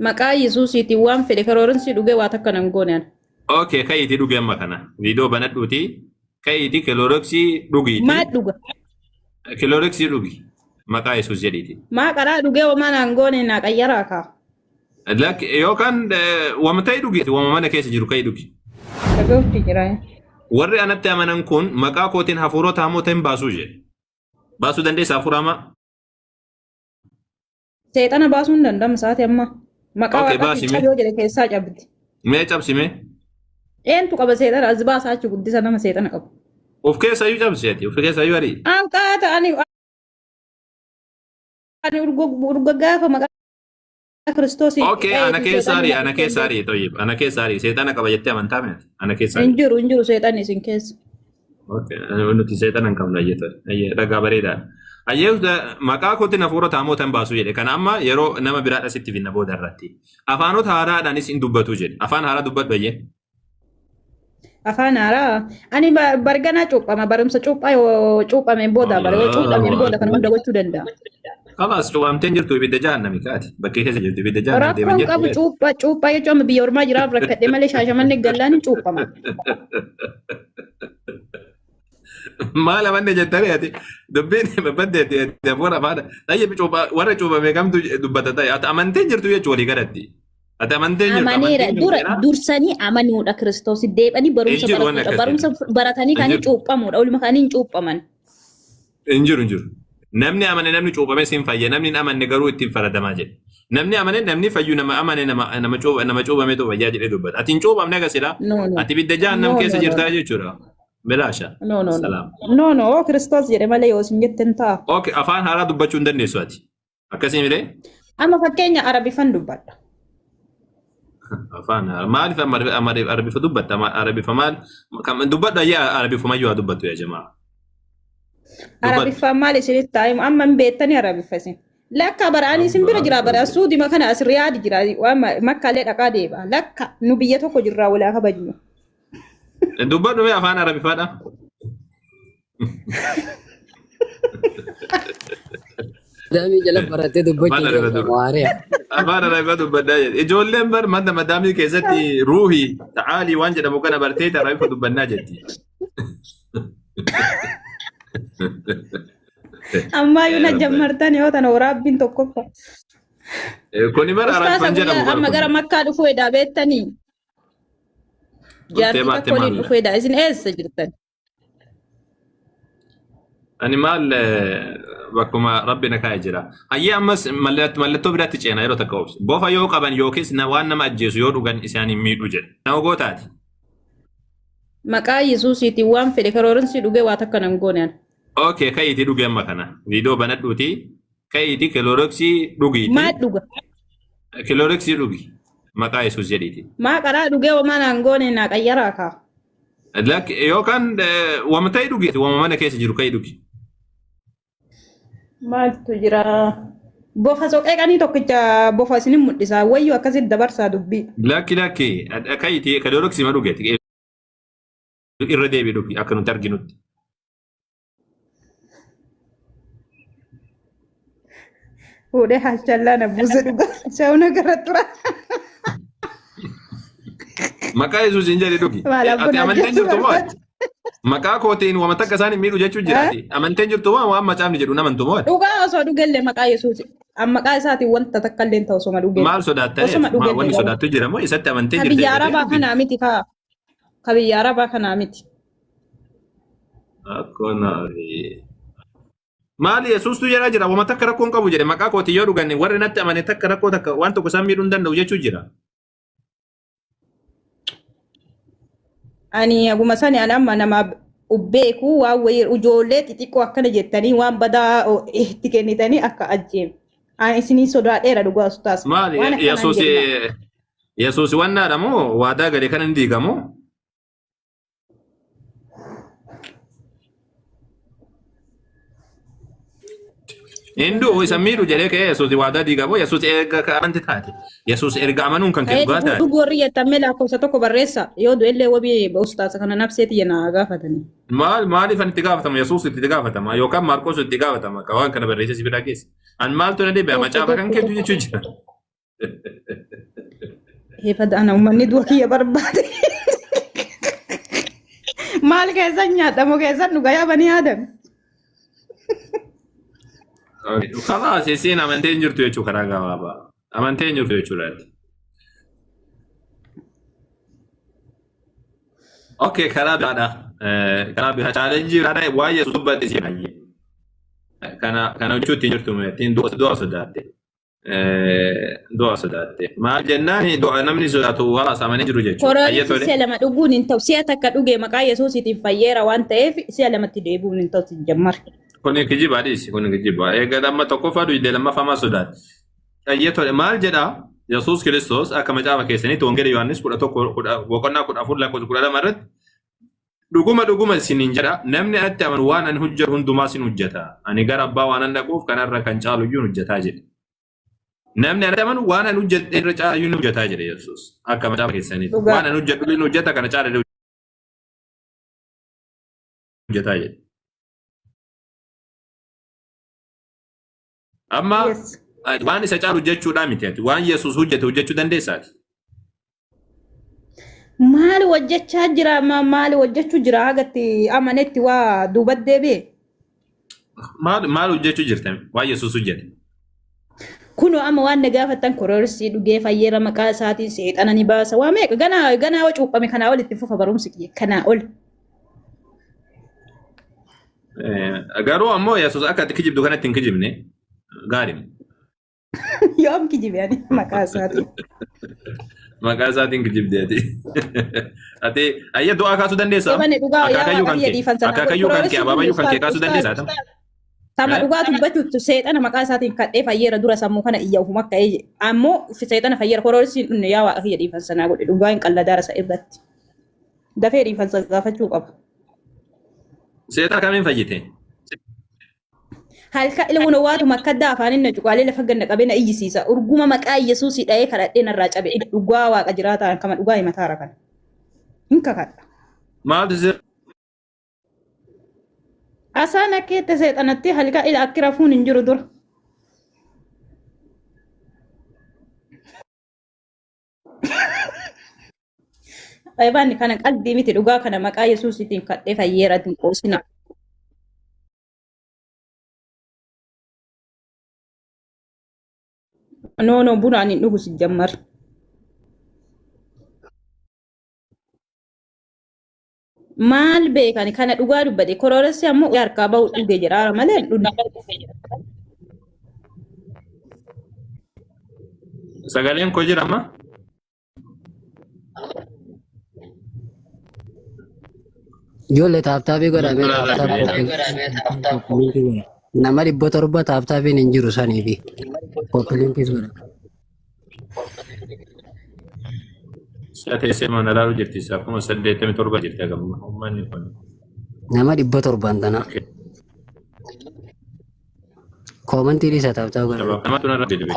Maqaa Yesuusiitiin waan fedhe karoorinsii dhugee waa takka nan goone ana. Okay, ka'iitii dhugi amma kana. Viidiyoo banadhuutii ka'iitii kilooroksii dhugiitii. Maa dhuga? Kilooroksii dhugi. Maqaa Yesuus jedhiiti. Maa qaraa dhugee homaa naan goone naa qayyaraa kaa. Lakki yookaan wama ta'e dhugi wama mana keessa jiru ka'i dhugi. Dhaga'utti jira. Warri anatti amanan kun maqaa kootiin hafuurota hamoota hin baasuu jedhe. Baasuu dandeessa hafuura hamaa? Seexana baasuun hin danda'amu sa'aatii ammaa. Maqaa Okay, waaqaatiin baasi mee. cabi yoo jedhe keessaa cabdi. Mee cabsi mee. Eentu qaba seexana as baasaa achi guddisa nama seexana qabu. Of keessaayyuu cabsi ati. Of keessaayyuu ari'i. Anqaata ani ani urga gaafa maqaa Kiristoosiin Okay, ana qe'eetu keessa seexanni ari'i, na ana dhufee keessa hin ari'i, toyyib. Ana keessa ari'i. Seexana qaba jettee amantaa miti. Ana keessa Hin ari'i. jiru hin jiru seexanni isin keessa. Okay, nuti seexana hin qabnu ayyee tole. Ayyee dhagaa bareedaadha. Ayyee maqaa kootiin hafuurota hamoota hin baasu jedhe. Kana amma yeroo nama biraadha sitti finna booda irratti. Afaanota haaraadhaanis hin dubbatu jedhe. Afaan haaraa dubbadhu ayyee. Afaan haaraa ani barganaa cuuphama barumsa cuuphaa yoo cuuphameen booda bara yoo cuuphameen booda kan hunda gochuu danda'a. Kalaas cuuphamteen jirtu ibidda jahannami kaati. Bakkee keessa jirtu ibidda jahannam deeman Rakkoon jirtu. qabu cuuphaa cuuphaa jechuun amma biyya ormaa jiraaf rakkadhe malee shaashamanne gallaan hin cuuphama. Maal amanne jettanii ati dubbiin badde ati ati hafuura afaan tayyib cuuphaa warra cuuphame kamtu dubbata ta'e ati amanteen jirtu jechuun walii galatti. Ati amanteen jirtu Amaneera amantiin dura jirtu dursanii amanuudha Kiristoos deebanii Hin barumsa jiru wanni baratuudha. akkasii. Barumsa baratanii Hin kan jiru. cuuphamuudha. Oluma kan hin cuuphaman. Hin jiru hin jiru. Namni amane namni cuuphame sin fayya namni hin amanne garuu ittiin faradamaa jedhe. Namni amane namni fayyu nama amane nama nama cuupha nama cuuphametu fayyaa jedhee dubbata. Ati hin cuuphamne aga silaa No no. ati ibidda jahannam No keessa no no. jirtaa jechuudha. Bilaasha. No no no. Salaam. No no Kiristoos jedhe malee yoo isin jettan ta'a. Okay afaan haaraa dubbachuu hin dandeessu ati. Akkasii milee? Amma fakkeenya Arabifan dubbadha. Afaan maaliif Arabifa dubbatta? Arabifa maal? Dubbadhu ayyaa Arabifumayyuu haa dubbattu yaa jamaa. Dubbadhu. Arabiffaan maal isinitti taa'e amma hin beektanii Arabiffa isin. Lakka bara ani isin bira jira bara suudima kana as riyaadi jira waan makkaalee dhaqaa deeba. Lakka nu biyya tokko jirraa walaa kabajnu. Dubbadhu mee afaan Arabifaadha. Madaamii jala barattee dubbachuu Afaan Arabaa jirta dubba. waariya. Afaan Arabaa dubbadhaa jedhe. Ijoolleen bar mana madaamii keessatti ruuhii ta'aalii waan jedhamu kana bartee Arabifa dubbannaa jetti. Ammayyuu na jammartan yoo tana waraabbiin tokkoffa. Kuni bara Ustaasa Arabifan jedhamu guyyaa bara amma gara kun. makkaa dhufuu edaa beektanii. Dhuftee Jaartii baatte takka waliin maal? dhufuu edaa isin eessa jirtan? Ani maal bakkuma rabbi na kaa'e jira. Hayyee ammas mallattoo biraatti ceena yeroo takka obsi. Bofa yoo qaban yookiis waan nama ajjeesu yoo dhugan isaan hin miidhu jedhe. Nama gootaati. Maqaa Yesuusiitiin waan fedhe karoorinsii dhugee waa takka nan goone ani. Okay, ka'iitii dhugi amma kana. Viidiyoo banadhuutii ka'iitii kilooroksii dhugiitii. Maa dhuga? Kilooroksii dhugi. Maqaa Yesuus jedhiiti. Maa qaraa dhugee homaa naan goone naa qayyaraa kaa. Lakki yookaan wama ta'e dhugi wama mana keessa jiru ka'i dhugi. Maaltu jira? Bofa soqee qanii tokkicha bofa isinin mul'isa. Wayyuu akkasitti dabarsaa dubbii. Lakki lakki ka'iitii kilooroksii ma dhugeeti irra deebii dhugi akka nuti arginutti. Fuudhee hashallaa na buuse dhuga. Shauna gara tura. Maqaa Yesuus hin jedhi dhugi. Maal Ati abbuun amanteen ajjeesu jirtu moo? barbaade? Maqaa kootiin wama takka isaan hin miidhu jechuun jira. Ati amanteen jirtu moo waan macaafni jedhu hin amantu moo? ati? Dhugaa osoo dhugellee maqaa Yesuus. Maqaa isaatiin wanta takka illee ta'u osoma dhugellee. Maal sodaatta? Osoma Maal dhugellee wanni garuu. sodaattu jira moo isatti amantee Ka jirta biyya eegatee Arabaa dhugi? kanaa miti kaa. Ka biyya Arabaa kanaa miti. Akkona Maali Yesuustu jedhaa jira wama takka rakkoo hin qabu jedhe maqaa kootiin yoo dhugan warri natti amane takka rakkoo takka waan tokko isaan miidhuu hin danda'u jechuu jira. Ani aguma sani ani amma nama beeku waan wayii ijoollee xixiqqoo akkana jettanii waan badaa itti kennitanii akka ajjeem. Ani isinii sodaadheera dhugaa ustaas. Maali Waan akkanaa hin Yesuus jedhina. Yesuus wannaadha moo waadaa gale kana ni diigamoo? Hin du'u isa miidhu jedhee ka'ee Yesuus waadaa diigamoo Yesuus erga ka amanti taate Yesuus erga amanuun kan kee Ka'ee dhugaa taate. dhuguu warri jettan mee lakkoofsa tokko barreessa yoo du'ellee wabii ustaasa kana nafsee tiyya naa gaafatanii. Maal maaliif an itti gaafatama Yesuus itti gaafatama yookaan Maarqos itti gaafatama ka waan kana barreessee si biraa keessa. An maaltu na dhibe Tokko macaafa kan tokko keetu tokko. jechuu jira. Eebada ana uummanni du'a kiyya barbaade. Maal keessan nyaadhamu keessan dhugaa yaabanii aadame. Kalaas isiin amantee hin jirtu jechuu karaa gabaabaa. Amantee hin jirtu jechuudha. Okay, karaa biraadha. Karaa biraa chaalenjii biraadha waa'ee Yesuus dubbate isiin hayyee. Kana hojjechuutti hin jirtu ittiin du'a sodaatte. Du'a sodaatte. Maal jennaan du'a namni sodaatu halaas amanee jiru jechuudha. Hayyee Koroonis tole. si'a lama dhuguun hin ta'u. Si'a takka dhugee maqaa Yesuusiitiin fayyeera waan ta'eef si'a lamatti deebi'uun hin ta'u sin jammar. Kuni kijibaa dhiisi kuni kijibaa. Egaa amma tokkoffaa duwidee lammaffaa maal sodaatte? Hayyee tole maal jedhaa? Yesuus Kiristoos akka macaafa keessanitti Wangeela Yohaannis 11 boqonnaa 14 lakkoofsa 12 irratti dhuguma dhuguma isiniin jedha namni anatti amanu waan ani hojjetu hundumaa sin hojjeta. Ani gara abbaa waanan dhaquuf kanarra kan caalu iyyuu hin hojjetaa jedhe. Namni anatti amanu waan ani hojjedhe irra caalu iyyuu ni hojjetaa jedhe Yesuus. Akka macaafa keessanitti Dhugaa. waan ani hojjedhu illee ni hojjeta kana caala illee hojjetaa jedhe. Amma Yes. waan isa caalu hojjechuudhaa miti ati waan Yesuus hojjete hojjechuu dandeessaati. Maali hojjechaa jira maali hojjechuu jira hagatti amanetti waa duubat deebi'e. Maal maal hojjechuu jirta waan Yesuus hojjete? Kunoo amma waan na gaafattan koroorsii dhugee fayyeera maqaa isaatiin seexana ni baasa waa meeqa ganaa ganaa yoo cuuphame kanaa ol itti fufa barumsi kiyya kanaa ol. Garuu ammoo Yesuus akka ati kijibdu kanatti hin kijibne gaarii. Yoom kijibe ani maqaa isaatiin. Maqaa isaatiin kijibde ati. Ati ayya du'aa kaasuu dandeessaa? Ebane dhugaa yaa Akaakayyuu kan waaqayyo kee, dhiifan sanaa godhu. akaakayyuu kan kee, Korooressi kun abaabayyuu kan kee ustaaz kaasuu ustaaz dandeessaa? Tam? Tama Eh? dhugaa dubbachuutu seexana maqaa isaatiin kadhee fayyeera dura sammuu kana iyya ofuma akka eeyye. Ammoo seexana fayyeera korooressi hin dhunne yaa waaqa kiyya dhiifan sanaa godhe dhugaa hin qalladaara isa irratti. Dafee dhiifansa gaafachuu qaba. Seexana kamiin fayyite? Halka ilmuun waatuma akka addaa afaan inni cuqaalee lafa ganna qabee na iyyisiisa. Urguma maqaa Yesuusii dha'ee kadhadhee narraa cabe. Dhugaa waaqa jiraataan kama dhugaa himataara kana. Hin kakadha. Maaltu si Asaan akka itti seexanatti halka ila akki rafuun hin jiru dura. Eebaan kana qalbii miti dhugaa kana maqaa Yesuusiitiin kadhee fayyeera hin qoosina. No no buna ani hin dhugu si jammar. Maal beekani kana dhugaa dubbate korooressi ammoo harkaa bahu dhuge jedhaara malee hin dhugne. Sagaleen koo jira amma? Ijoollee taaptaabii godhamee taaptaap koppiliinkii godha. Nama 700 taaptaabiin hin jiru saniifi koppiliinkiis godha. Si'a teessee mana ilaaluu jirti. Isaa 87,000 jirti agamma. Uummanni kun. Nama 700 tana. Koomantii dhiisa taaptaap godha. Namatu narra bilbile.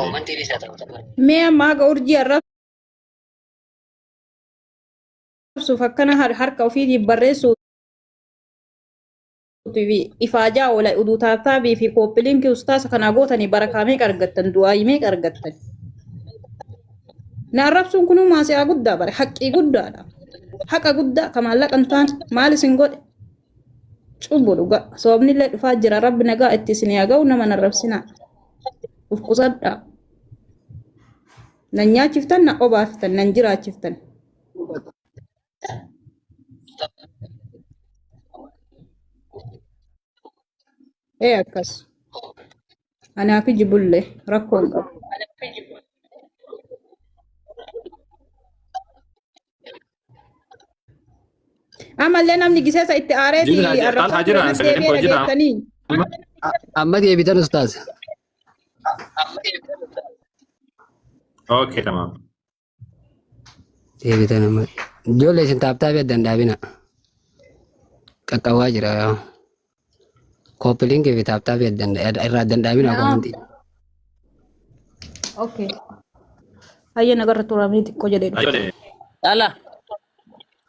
Mee amma haga urjii arrabsuuf akkana harka ofiitiif barreessuu fi ifaajaa oola uduu taaptaabii fi kooppiliinkii ustaasa kanaa gootanii barakaa meeqa argattan du'aayii meeqa argattan. Na arrabsuun kunuu maasi'aa guddaa bare haqqii guddaadha. Haqa guddaa ka maallaqa hin taane maal isin godhe cubbu dhugaa soomnillee dhufaa jira rabbi nagaa itti isin haa ga'u nama hin arrabsinaa uf qusadhaa. Nan nyaachiftan na obaaftan nan jiraachiftan. Ee akkas. Anaa kijibulle rakkoo hin qabu. Ammallee namni giseesa itti aareeti Jira, jira, arrabsaa jira, ture natti sagaleen deebi'ee koo jira. dhageettanii. Amma deebitan ustaaz. Okay, tamam. Deebitan amma. Ijoollee isin taaptaabii adda hin dhaabina. Qaqqabaa jira. Kooppiliinkii fi taaptaabii adda hin irraa adda hin dhaabina Naam. koomantii. Okay. Hayya nagarra turamee xiqqoo jedhee dhufe. Ayyee. Ala.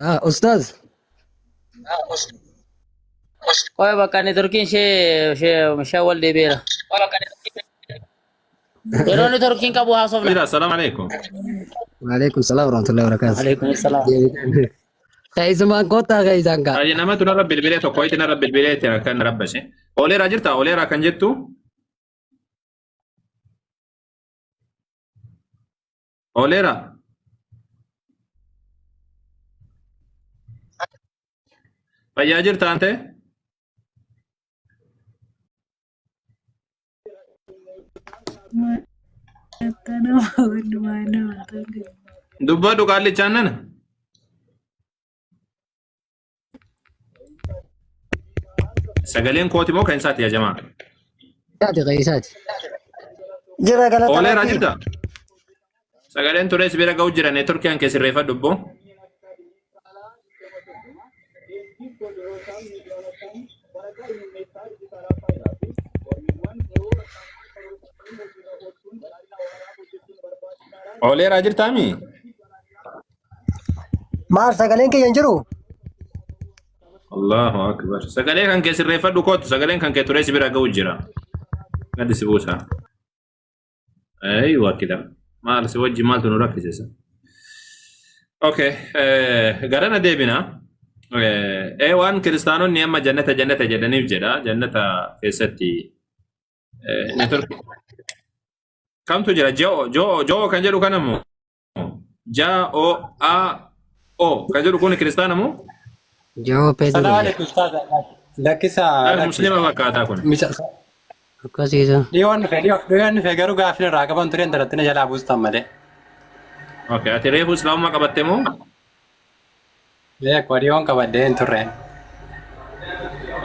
Ah, ustaaz. Qoy bakka neetworkiin ishee ishee ishee wal deebi'eera. Yeroo inni torkiin qabu haasofna. Jira, assalamu alaikum. Waalaikum salaam warahmatullahi wabarakatuh. Alaikum salaam. Keessumaan kottaa keessaan kaa. Ayi namatu narra bilbilee tokko itti narra bilbilee itti akkan rabbase. Ooleeraa jirta? Ooleeraa kan jettu? Ooleeraa? Fayyaa jirta ante? Dubbadhu qaallichaan nana. Sagaleen kooti moo kan isaati yaa jamaa? Isaati keessaati. Jira galata Ooleeraa rabbii. jirta? Sagaleen turee si bira ga'u jira neetworkii kee sirreeffadhu obbo. Ooleeraa jirtaami? Maal sagaleen kiyya hin jiru? Allahu akbar. Sagalee kan kee sirreeffadhu kootu sagaleen kan kee turee si bira ga'u jira. Gadi si buusa. Aywa kida. Maal si wajji maaltu nu rakkisisa? Okay, garana deebina. Waan kiristaanonni amma jannata jannata jedhaniif jedha. Jannata keessatti network kamtu jira? Jo'o jo'o jo'o kan jedhu kana moo? Ja o a o kan jedhu kun kiristaana moo? Joo Pedro. Salaam alaikum ustaaz. Lakkisa lakki. Muslima fakkaataa kun. Misa Akkasiisa. dhiyoon dhufe dhiyoon dhufe garuu gaaffiin irraa qaban ture intalattina jalaa buustan malee. Okay, ati reefu islaamummaa qabatte moo? Beeku dhiyoon qabadhee hin turre.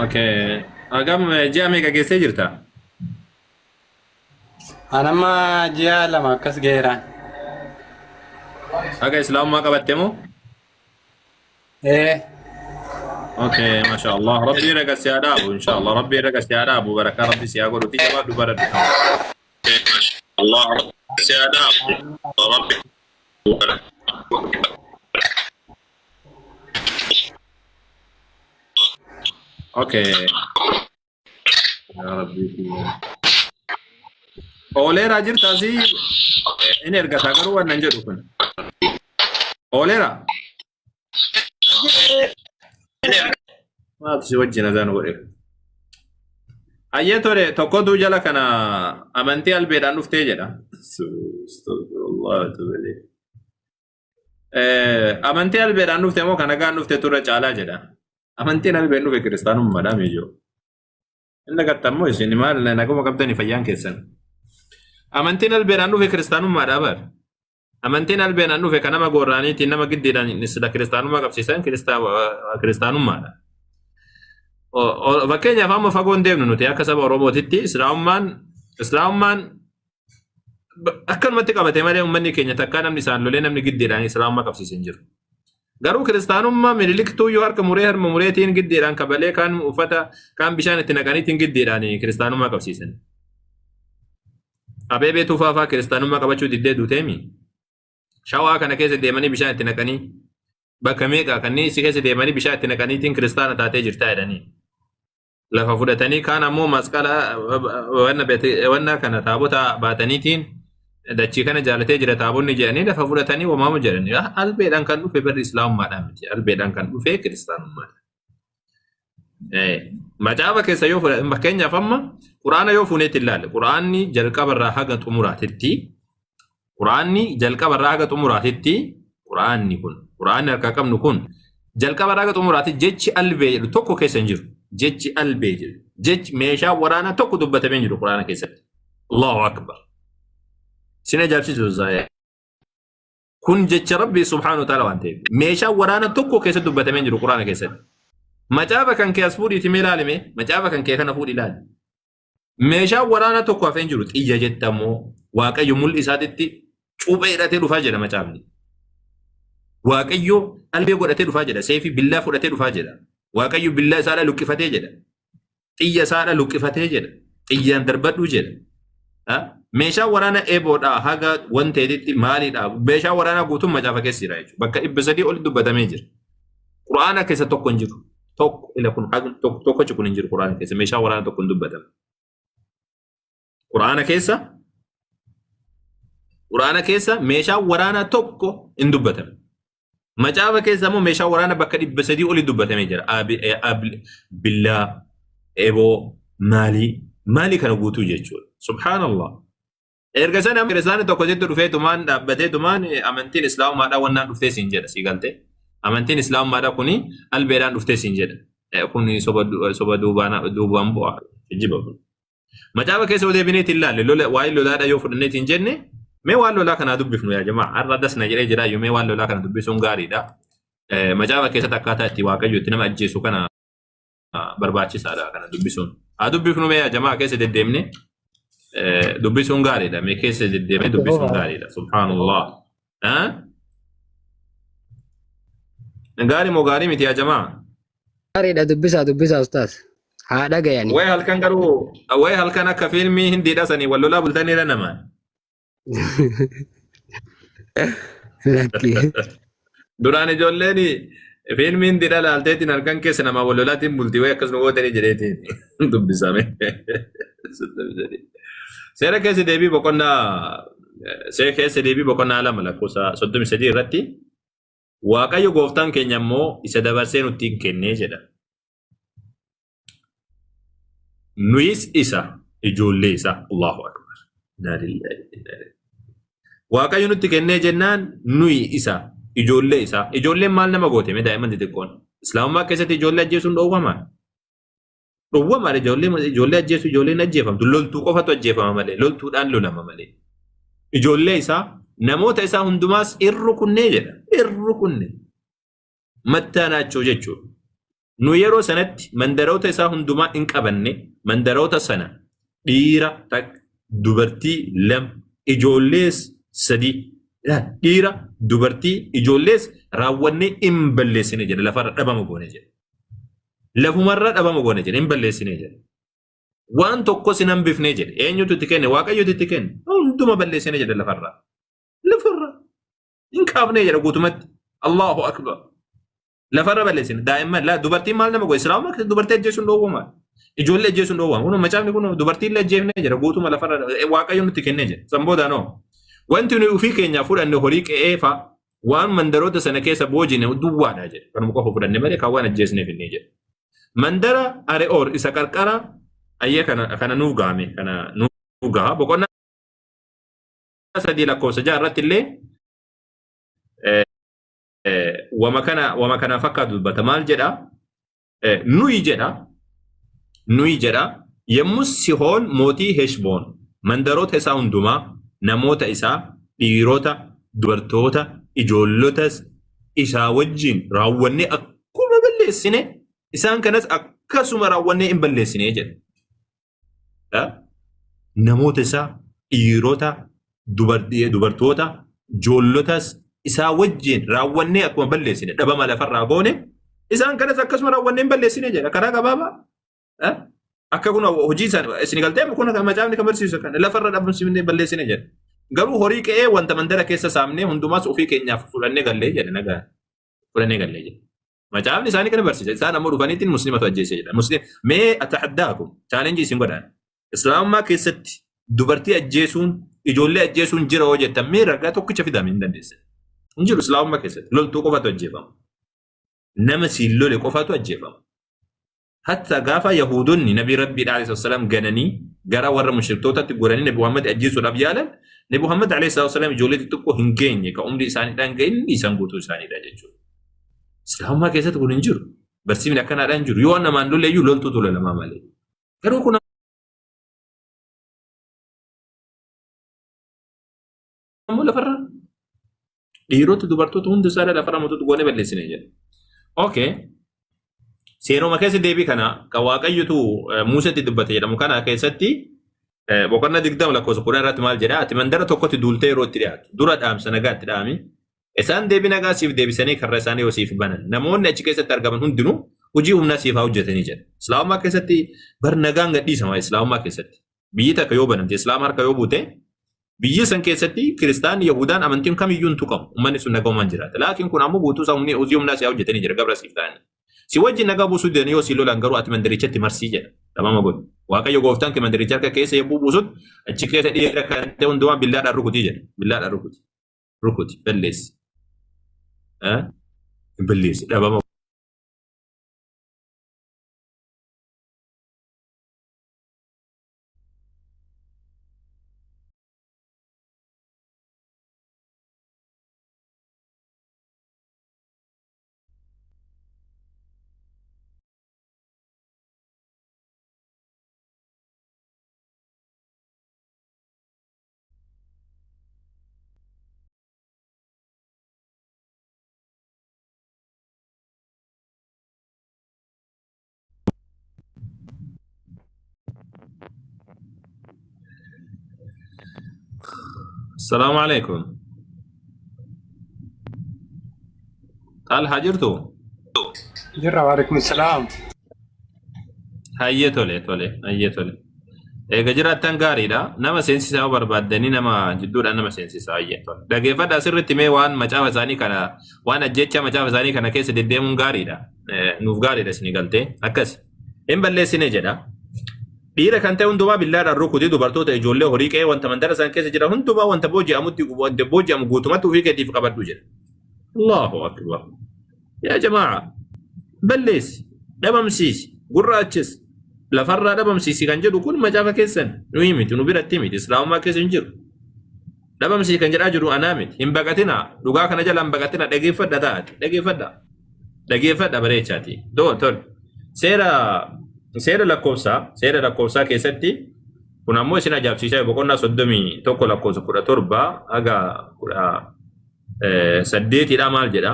Okay. Hagam ji'a meeqa geessee jirta? Anamma ji'a 2 akkas ga'eeraan. Haga islaamummaa qabatte moo? Ee. Okay, masha Allah. Rabbi irra si haa dhaabu, insha Allah. Rabbi irra si haa dhaabu, barakaa Rabbi si haa godhu. Jabaadhu baradhu. Allah Rabbi si haa dhaabu. Rabbi. Okay. Yaa Rabbi. Ooleeraa jirta asii inni ergataa garuu waan nan jedhu kun. Ooleeraa. Maaltu si wajjin azaan godhe? Ayyee tole tokkotu jala kana amantii albeedhaan dhuftee jedha. Astaghfirullah wa ilayhi. Amantii albeedhaan dhufte moo kan nagaan dhufte turre caalaa jedha. Amantiin albeen dhufe kiristaanummaadha miijoo. Inni gattammoo isin maal naguma qabdanii fayyaan keessan. Amantiin albeedhaan dhufe kiristaanummaadha bar. Amantiin albeedhaan dhufe kan nama gorraaniitiin nama giddiidhaan sila kiristaanummaa qabsiisan kiristaanummaadha. Fakkeenyaaf amma fagoon deemnu nuti akka saba Oromootitti islaamummaan akkanumatti qabate malee uummanni keenya takkaa namni isaan lolee namni giddiidhaan islaamummaa qabsiise hin jiru. Garuu kiristaanummaa miniliktuu yoo harka muree harma mureetiin giddiidhaan kabalee kaan uffata kaan bishaan itti naqaniitiin giddiidhaan kiristaanummaa qabsiisan. Abeebee Tufaa fa'aa kiristaanummaa qabachuu diddee duuteemi. Shawaa kana keessa deemanii bishaan itti naqanii bakka meeqa kanneen isi keessa deemanii bishaan itti naqaniitiin kiristaana taatee jirtaa jedhanii. Lafa fudhatanii kaan ammoo masqala wanna kana taabota baataniitiin dachii kana jaalatee jira taabonni jedhanii lafa fudhatanii wamaamu jedhanii. Albeedhaan kan dhufe barri islaamummaadhaan miti. Albeedhaan kan dhufe kiristaanummaadha. Macaafa keessa yoo fudhatan fakkeenyaaf amma quraana yoo fuuneetti ilaalle quraanni jalqabarraa haga xumuraatitti quraanni jalqabarraa haga xumuraatitti quraanni kun quraanni harkaa qabnu kun jalqabarraa haga xumuraatti jechi albee jedhu tokko keessa hin jiru. Jechi albee jedhu jechi meeshaa waraanaa tokko dubbatamee hin jiru quraana keessatti. Allahu akbar. Sin ajaa'ibsiisu zaayee. Kun jecha Rabbii subhaanahu wa ta'ala waan ta'eef meeshaa waraana tokko keessatti dubbatamee hin jiru quraana keessatti. Macaafa kan kee as fuudhiiti mee ilaalime macaafa kan kee kana fuudhi ilaali. Meeshaan waraana tokko hafee hin jiru xiyya jettamoo Waaqayyo mul'i isaatitti cuuphee hidhatee dhufaa jedha macaafni. Waaqayyo albee godhatee dhufaa jedha seefii billaa fudhatee dhufaa jedha. Waaqayyo billaa isaadha luqqifatee jedha. Xiyya isaadha luqqifatee jedha. Xiyyaan darbadhu jedha. Meeshaan waraana eeboodhaa haga wanteetitti maalidha? Meeshaan waraanaa guutuun macaafa keessa jira jechuudha. Bakka 300 oli dubbatamee jira. Qura'aana keessa tokko hin jiru. Tokko ila kun haga tokko tokkochi kun hin jiru Qura'aana keessa. Meeshaan waraanaa tokko hin dubbatamu. Qura'aana keessa Quraana keessa meeshaan waraanaa tokko hin dubbatame. Macaafa keessa immoo meeshaan waraanaa bakka 300 oli dubbatamee jira. Billaa, eboo, maalii, maalii kana guutuu jechuudha. Subhaanallah. Erga sana kiristaanni tokko sitti dhufee tumaan dhaabbatee tumaan amantiin islaamummaadhaa wannaan dhuftee siin jedha sii galtee. Amantiin islaamummaadhaa kuni albeedhaan dhuftee siin jedha. Kun soba duubaan bu'a. Kijiba kun. Macaafa keessa yoo deebineetiin ilaalle lola waa'ee lolaadha yoo fudhanneetiin jenne mee waan lolaa kanaa dubbifnu yaa jamaa har'a das na jedhee jira iyyuu mee waan lolaa kana dubbisuun gaariidha. Macaafa keessatti akkaataa itti waaqayyo itti nama ajjeesu kana barbaachisaadha kana dubbisuun. Haa dubbifnu mee yaa jamaa keessa deddeemne dubbisuun gaariidha mee keessa deddeemne dubbisuun gaariidha. Subhaanallah. Gaarii moo gaarii miti yaa jamaa? Gaariidha dubbisaa dubbisaa ustaas. Haa dhagayani. Wayi halkan garuu wayi halkan akka fiilmii hindiidha sanii wal lolaa bultaniira namaan. Lakki. Duraan ijoolleen fiilmii hindiidha laalteetiin halkan keessa namaa wal lolaatiin bulti wayi akkasuma gootanii jedheetiin dubbisame. Seera keessa deebii boqonnaa seera keessa deebii boqonnaa 2 lakkoofsa 33 irratti Waaqayyo gooftaan keenya immoo isa dabarsee nutti hin kennee jedha. Nuyis isa ijoollee isaa Allahu Akbar. Innaa lillaahi wa innaa ilaihi. Waaqayyo nutti kennee jennaan nuyi isa ijoollee isaa. Ijoolleen maal nama goote mee daa'imman xixiqqoon? Islaamummaa keessatti ijoollee ajjeesuun dhoowwamaa? Dhowwamaadha ijoollee ijoollee ajjeesu ijoolleen ajjeefamtu loltuu qofatu ajjeefama malee loltuudhaan lolama malee. Ijoollee isaa namoota isaa hundumaas irrukunnee jedha irrukunne mattaa naachoo jechuudha. Nu yeroo sanatti mandaroota isaa hundumaa in qabanne mandaroota sana dhiira takka dubartii lama ijoollees sadii dhiira dubartii ijoollees raawwannee in balleessine jedha lafarra dhabama goone jedha. Lafumarra dhabama goone jedhe hin balleessine jedhe. Waan tokkos hin hambifne jedhe. Eenyutu itti kenne? Waaqayyotu itti kenne. Hunduma balleessine jedhe lafarraa. Lafarra. Hin kaafne jedhe guutumatti. Allahu akbar. Lafarra balleessine. Daa'imman laa dubartiin maal nama godhe? Islaamummaa keessatti dubartii ajjeesuun dhoowwama. Ijoollee ajjeesuun dhoowwama. Kun macaafni kun dubartii illee ajjeefne jedha guutuma lafarra Waaqayyo nutti kenne jedhe. San booda noo. Wanti nuyi ofii keenyaa fudhanne horii qe'ee fa'a waan mandaroota sana keessa boojine duwwaadha jedhe. Kanuma qofa fudhanne malee kan waan ajjeesneef inni jedhe. Mandara Are'oor isa qarqara ayyee kana kana nuuf gaame kana nuuf gaha boqonnaa 3 lakkoofsa 6 irratti illee wama kana wama kana fakkaatu dubbata maal jedha nuyi jedha nuyi jedha yommus Sihoon mootii Heshboon mandaroota isaa hundumaa namoota isaa dhiirota dubartoota ijoollotas isaa wajjin raawwannee akkuma balleessine isaan kanas akkasuma raawwannee hin balleessine jedha. Namoota isaa dhiirota dubartoota ijoollotas isaa wajjin raawwannee akkuma balleessine dhabama lafarraa goone isaan kanas akkasuma raawwannee hin balleessine jedha karaa gabaabaa. Akka kun hojii isaan isin galtee kun macaafni kan barsiisu kana lafarra dhabamsiifnee balleessine jedha. Garuu horii qe'ee wanta mandara keessa saamnee hundumaas ofii keenyaaf fudhannee gallee jedha nagaa fudhannee gallee jedha. Macaafni isaanii kana barsiisa. Isaan ammoo dhufaniitiin muslimatu ajjeese jedha. Muslim mee atahaddaakum chaalenjii isin godhaan. Islaamummaa keessatti dubartii ajjeesuun ijoollee ajjeesuun jira yoo jettan mee ragaa tokkicha fidame hin dandeessan. Hin jiru islaamummaa keessatti loltuu qofatu ajjeefama. Nama siin lole qofatu ajjeefama. Hatta gaafa Yahuudonni Nabii Rabbiidha alayhi salaam gananii gara warra mushriktootatti goranii Nabi Muhammad ajjeesuudhaaf yaalan Nabi Muhammad alayhi salaam ijoollee xixiqqoo hin geenye ka umrii isaaniidhaan ga'in dhiisan guutuu isaaniidha jechuudha. Islaamummaa keessatti kun hin jiru. Barsiifni akkanaadhaan hin jiru. Yoo namaan lolle iyyuu loltuutu lolamaa malee. Garuu kun ammoo lafarra dhiirota dubartoota hunda isaanii lafarra moototu goonee balleessine jedha. Okay. Seenuma keessa deebii kana kan Waaqayyotu Museetti dubbate jedhamu kana keessatti boqonnaa 20 lakkoofsa 10 irratti maal jedha? Ati mandara tokkotti duultee yeroo itti dhiyaatu dura dhaamsa nagaa itti dhaami. Isaan deebii nagaa siif deebisanii karra isaanii yoo siif banan namoonni achi keessatti argaman hundinuu hojii humnaa siif haa hojjetanii jedha. Islaamummaa keessatti bar nagaan gadhiisama islaamummaa keessatti. Biyyi takka yoo banamte islaama harka yoo buute biyyi san keessatti kiristaanni Yahudaan amantiin kamiyyuu hin tuqamu. Uummanni sun nagaumaan jiraata. Laakiin kun ammoo guutuu isaa humni hojii humnaa si haa hojjetanii jira gabra siif ta'anii. Si wajjin nagaa buusuu didan yoo si lolan garuu ati mandarichatti marsii jedha. Dhabama godhu. Waaqayyo gooftaan kee mandaricha harka keessa yommuu buusutti achi keessa dhiira kan ta'e hundumaa billaadhaan rukutii jedha. Billaadhaan rukuti. Rukuti. Balleessi. Eh? Balleessi. Dhabama Salaamu alaikum. Xalhaa jirtu? Jirra waalaikum salaam. Hayyee tole tole hayyee tole. Eega jiraattan gaariidha. Nama seensisaa yoo barbaaddanii nama jidduudhaan nama seensisaa hayyee tole. Dhageeffadhaa sirriitti mee waan macaafa isaanii kana waan ajjeechaa macaafa isaanii kana keessa deddeemuun gaariidha. Nuuf gaariidha isinii galtee akkas. Hin balleessine jedha. Dhiira kan ta'e hundumaa billaadhaan rukuti dubartoota ijoollee horii qe'ee wanta mandara isaan keessa jira hundumaa wanta booji'amutti wanta booji'amu guutumatti ofii keetiif qabadhu jedha. Allahu akbar. Yaa jamaa balleessi, dhabamsiisi, gurraachis, lafarraa dhabamsiisi kan jedhu kun macaafa keessan nuyi miti nu biratti miti islaamummaa keessa hin jiru. Dhabamsiisi kan jedhaa jiru anaa miti hin baqatinaa dhugaa kana jala hin baqatinaa dhageeffadha taate dhageeffadha dhageeffadha bareechaati tol tol seera seera lakkoofsaa seera lakkoofsaa keessatti kun ammoo isin ajaa'ibsiisaa boqonnaa 31 lakkoofsa 17 haga 18dha maal jedha?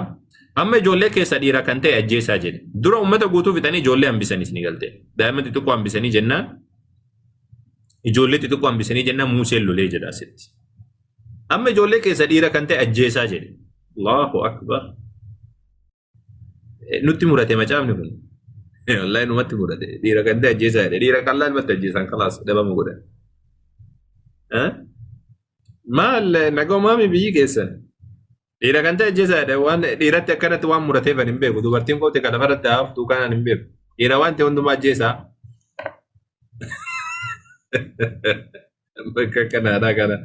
Amma ijoollee keessa dhiira kan ta'e ajjeesaa jedhe. Dura uummata guutuu fixanii ijoollee hambisanii isin galte. Daa'ima xixiqqoo hambisanii jennaan ijoollee xixiqqoo hambisanii jennaan Museen lolee jedha asitti. Amma ijoollee keessa dhiira kan ta'e ajjeesaa jedhe. Allahu akbar. Nutti murate macaafni kun. Wallahi numatti murate. Dhiira kan ta'e ajjeesaa jedhe. Dhiira kallaa numatti ajjeesan kalaas dhabama godhan. Maal nagoomaami biyyi keessan? Dhiira kan ta'e ajjeesaa jedhe waan dhiiratti akkanatti waan murateef ani hin beeku. Dubartiin qofti kan lafarratti haftu kan ani hin beeku. Dhiira waan ta'e hundumaa ajjeesaa. Bakka kanaadha kana.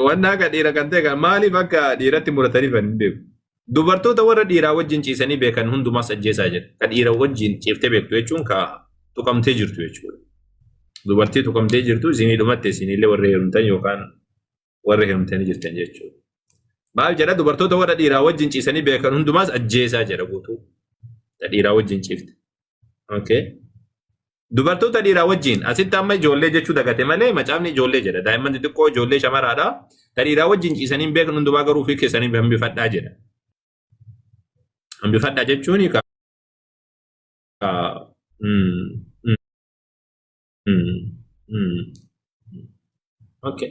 Wanna akka dhiira kan ta'e kan maaliif akka dhiiratti murataniif ani hin beeku. Dubartoota warra dhiiraa wajjin ciisanii beekan hundumaas ajjeesaa jedha. Ka dhiira wajjin ciiftee beektu jechuun ka tuqamtee jirtu jechuudha. Dubartii tuqamtee jirtu isinii dhumatte isinillee warra heerumtan yookaan warra heerumtanii jirtan jechuudha. Maal jedha dubartoota warra dhiiraa wajjin ciisanii beekan hundumaas ajjeesaa jedha guutuu. Ta dhiiraa wajjin ciifte. Okay. Dubartoota dhiiraa wajjin asitti amma ijoollee jechuu dagate malee macaafni ijoollee jedha. Daa'imman xixiqqoo ijoollee shamaraadha. Ta dhiiraa wajjin ciisanii hin beeknu hundumaa garuu ofii keessanii hambifadhaa jedha. Hambifadhaa jechuun ka mm, mm, mm. Okay.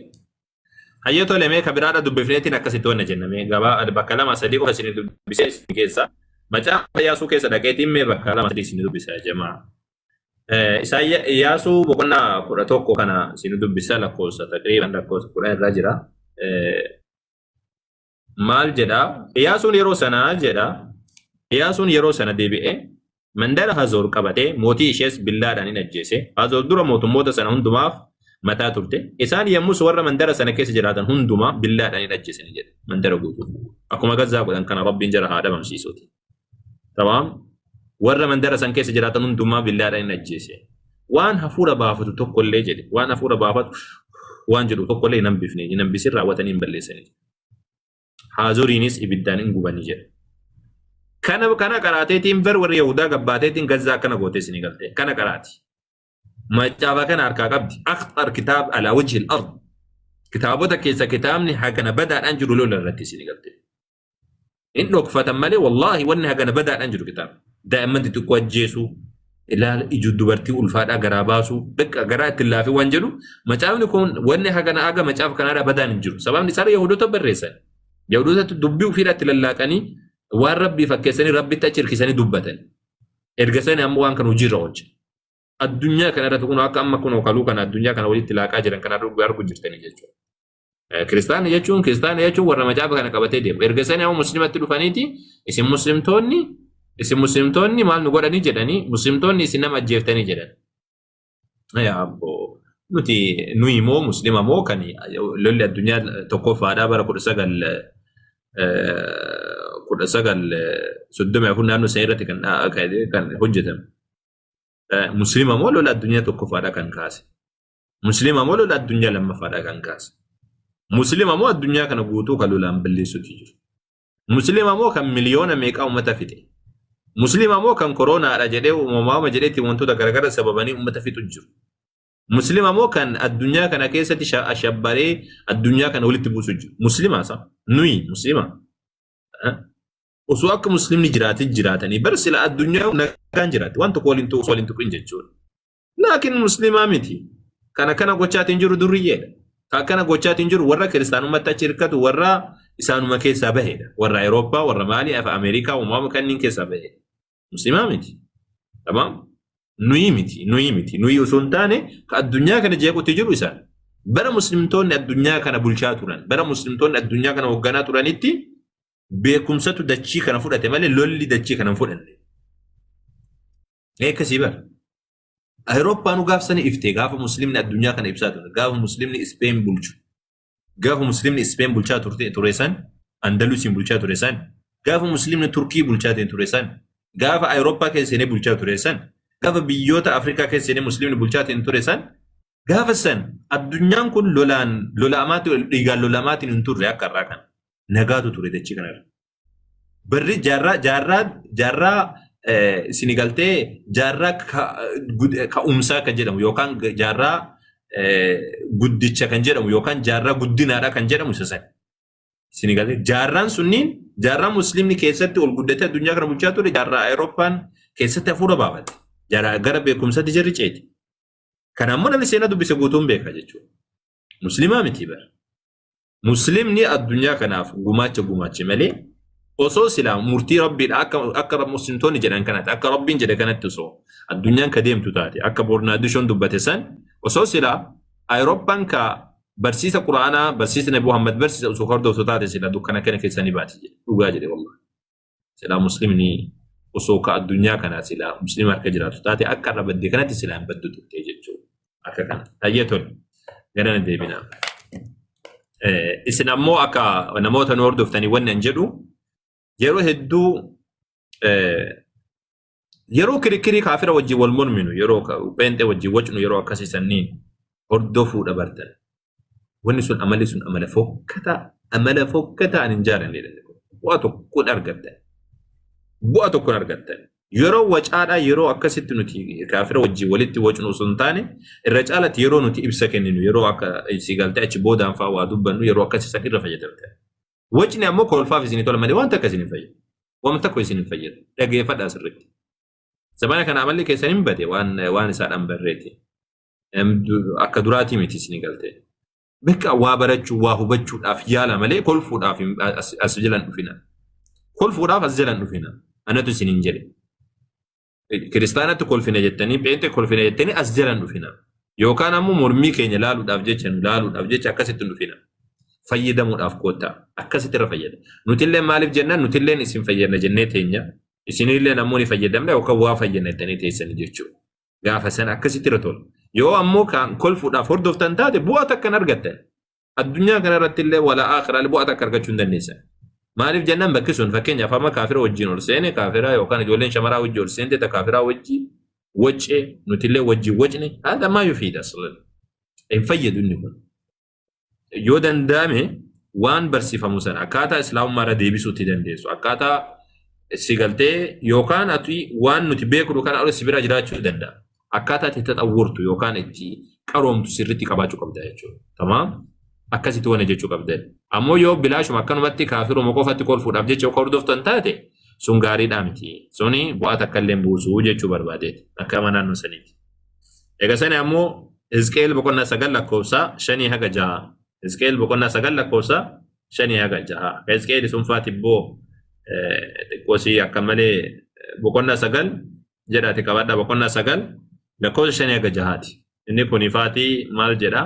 Hayyee tole mee ka biraadha dubbifneetiin akkasitti wanna jenna mee gabaa bakka lama sadii qofa isin dubbisee isin keessa macaafa Iyaasuu keessa dhaqeetiin mee bakka lama sadii isin dubbisa jamaa. Isaan Iyaasuu boqonnaa 11 kana isin dubbisa lakkoofsa taqriiban lakkoofsa 10 irra jira. Maal jedha? Iyaasuun yeroo sana jedha. Iyaasuun yeroo sana deebi'ee mandara Hazoor qabatee mootii ishees billaadhaan in ajjeese. Hazoor dura mootummoota sana hundumaaf mataa turte. Isaan yommus warra mandara sana keessa jiraatan hundumaa billaadhaan in ajjeesani jedhe. Mandara guutuu. Akkuma Gazzaa godhan kana Rabbiin jara haa dhabamsiisuuti. Tamaam. Warra mandara san keessa jiraatan hundumaa billaadhaan in ajjeese. Waan hafuura baafatu tokko illee jedhe. Waan hafuura baafatu waan jedhu tokko illee hin hambifne. Hin hambisin raawwatanii hin balleessani. Haazoriinis ibiddaan hin gubani jedhe. Kana kana qaraateetiin bar warri Yahudaa gabbaateetiin Gazzaa akkana gootee isinii galte. Kana qaraati. Macaafa kana harkaa qabdi. Akhtar kitaab alaa wajhi al-ard. Kitaabota keessa kitaabni hagana badaadhaan jiru lola irratti isinii galte. Hin dhokfatan malee wallaahi wanni hagana badaadhaan jiru kitaaba. Daa'imman xixiqqoo ajjeesuu, ilaala iju dubartii ulfaadhaa garaa baasuu, bakka garaa ittiin laafee waan jedhu macaafni kun wanni hagana haga macaafa kanaadhaa badaan hin jiru. Sababni isaa Yahudoota barreessan. Yahudootatti dubbii ofiidhaatti lallaaqanii waan rabbii fakkeessanii rabbitti achi hirkisanii dubbatan. Erga sani amma waan kana hojiirra oolcha. Addunyaa kana irratti kun akka amma kun kaluu kana addunyaa kana walitti laaqaa jiran kana arguu jirtanii jechuudha. Kiristaana jechuun kiristaana jechuun warra macaafa kana qabatee deemu. Erga sanii amma muslimatti dhufaniiti isin muslimtoonni Isin muslimtoonni maal nu godhanii jedhanii, muslimtoonni isin nama ajjeeftanii jedhan. Yaa abboo, nuti nuyi moo muslima moo kan lolli addunyaa tokkoffaadhaa bara 1934 naannoo sana irratti kan hojjetame. Muslima moo lola addunyaa tokkoffaadhaa kan kaase? Muslima moo lola addunyaa lammaffaadhaa kan kaase? Muslima moo addunyaa kana guutuu kan lolaan balleessuuti jiru? Muslima moo kan miliyoona meeqaa uummata fixe? Muslima moo kan koroonaadha jedhee uumamaama jedheetti wantoota garaagaraa sababanii uummata fixu jiru? Muslima moo kan addunyaa kana keessatti ashabbaree addunyaa kana walitti buusu jiru? Muslima isa. Nuyi muslima. Osoo akka muslimni jiraatee jiraatanii bar sila addunyaa nagaan jiraatti. Waan tokko waliin tuqu waliin tuqin jechuudha. Laakiin muslimaa miti. Kan akkana gochaatiin jiru durriyyeedha. Kan akkana gochaatiin jiru warra kiristaanummaatti achi hirkatu, warra isaanuma keessaa bahedha. Warra Awurooppaa, warra Maalii, Ameerikaa, uumama kanneen keessaa bahedha. Muslimaa miti. Tamaam. Nuyi miti, nuyi miti. Nuyi osoo hin taane ka addunyaa kana jeequtti jiru isaan. Bara muslimtoonni addunyaa kana bulchaa turan, bara muslimtoonni addunyaa kana hoogganaa turanitti beekumsatu dachii kana fudhate malee lolli dachii kana hin fudhanne. Akkasii bara. Awurooppaanuu gaaf sani iftee gaafa muslimni addunyaa kana ibsaa ture, gaafa muslimni Ispeen bulchu, gaafa muslimni Ispeen bulchaa turte ture san, Andalusiin bulchaa ture san, gaafa muslimni Turkii bulchaa ture san, gaafa Awurooppaa keessa seenee bulchaa ture san, gaafa biyyoota Afrikaa keessa seenee muslimni bulchaa ture san, gaafa san addunyaan kun lolaan lola'amaatiin, dhiigaan lola'amaatiin hin turre. Akka irraa kana nagaatu ture dachii kanarra. Barri jaarraa isin galtee jaarraa ka'umsaa kan jedhamu yookaan jaarraa guddicha kan jedhamu yookaan jaarraa guddinaadha kan jedhamu isa sana. Isin galtee jaarraan sunniin jaarraa muslimni keessatti ol guddatee addunyaa kana bulchaa ture, jaarraa Awurooppaan keessatti hafuura baafate. Jaarraa gara beekumsatti jarri ceeti. Kana ammoo namni seenaa dubbise guutuun beeka jechuudha. Muslimaa miti bara. Muslimni addunyaa kanaaf gumaacha gumaache malee, osoo silaa murtii rabbiidha akka muslimtoonni jedhan kanatti, akka rabbiin jedhe kanatti osoo addunyaan ka deemtu taate, akka Bornaadishoon dubbate san, osoo silaa Awurooppaan ka barsiisa Quraanaa, barsiisa Nabi Muhammad barsiisa osoo hordoftu taate, silaa dukkana kana keessa ni baati jedhe. Dhugaa jedhe wallahi. Silaa muslimni osoo ka addunyaa kanaa silaa muslima harka jiraatu taate, akka irra badde kanatti silaa hin baddu turte jechuudha. Akka kana. Hayyee, tole. Gara na deebinaa. Isin ammoo akka namoota nu hordoftanii wanni an jedhu, yeroo hedduu yeroo kirikkirii kaafira wajjin wal morminu, yeroo pheenxee wajjin wacnu, yeroo akkasii sanniin hordofuudha bartan. Wanni sun, amalli sun amala fokkataa, amala fokkataa ani hin jaalannedha. Bu'aa tokkoon argattan. Bu'aa tokkoon argattan. Yeroo wacaadhaa, yeroo akkasitti nuti kaafira wajjin walitti wacnu osoo hin taane, irra caalatti yeroo nuti ibsa kenninu, yeroo akka si galtee achi boodaan fa'aa waa dubbannu, yeroo akkasii san irra fayyadamtan. Wacni ammoo kolfaaf isinii tola malee waan takka isin hin fayyadu. Waan tokko isin hin fayyadu. Dhageeffadhaa sirriitti. Zamana kana amalli keessan hin bade, waan isaadhaan barreeti. Akka duraatii miti isinii galtee. Bakka waa barachuu, waa hubachuudhaaf yaala malee kolfuudhaaf as jalan dhufina. Kolfuudhaaf as jalan dhufina. Anatu isiniin jedhe. Kiristaanatti kolfina jettanii, pheenxee kolfina jettanii as jalan dhufina. Yookaan ammoo mormii keenya laaluudhaaf jecha, nu laaluudhaaf jecha akkasitti hin dhufina. Fayyadamuudhaaf koottaa. Akkasitti irra fayyada. Nutillee maaliif jennaan, nutilleen isin fayyadna jennee teenya. Isinillee ammoo ni fayyadamna yookaan waa fayyadna jettanii teessanii jechuudha. Gaafa sana akkasitti irra tola. Yoo ammoo kan kolfuudhaaf hordoftan taate, bu'aa takka hin argattan. Addunyaa kana irratti illee wala aakhiraalee bu'aa takka argachuu hin dandeessan. Maaliif jennaan, bakki sun fakkeenyaaf amma kaafira wajjin ol seene, kaafira yookaan ijoolleen shamaraa wajjin ol seente, ta kaafiraa wajjin wacce, nutillee wajjin wacne, haadha maa yufiida aslan. Hin fayyadu inni kun. Yoo danda'ame waan barsiifamu sana akkaataa islaamummaa irra deebisuutti dandeessu. Akkaataa si galtee yookaan ati waan nuti beeknu kana ol si bira jiraachuu danda'a. Akkaataa itti taxawwurtu yookaan itti qaroomtu sirriitti qabaachuu qabda jechuudha. Tamaam? Akkasitti waan jechuu qabda. Ammoo yoo bilaashuma akkanumatti kaafiruma qofatti kolfuudhaaf jecha akka hordoftan taate, sun gaariidhaa miti. Suni bu'aa takka illee hin buusu jechuu barbaadeeti. Akka ama naannoo saniiti. Egaa sani ammoo Hizqeel boqonnaa 9 lakkoofsa 5 haga 6. Hizqeel boqonnaa 9 lakkoofsa 5 haga 6. Hizqeel sun faa tibboo xiqqoosii akka malee boqonnaa 9 jedhaati qabadha, boqonnaa 9 lakkoofsa 5 haga 6ti. Inni kun ifaatii maal jedha?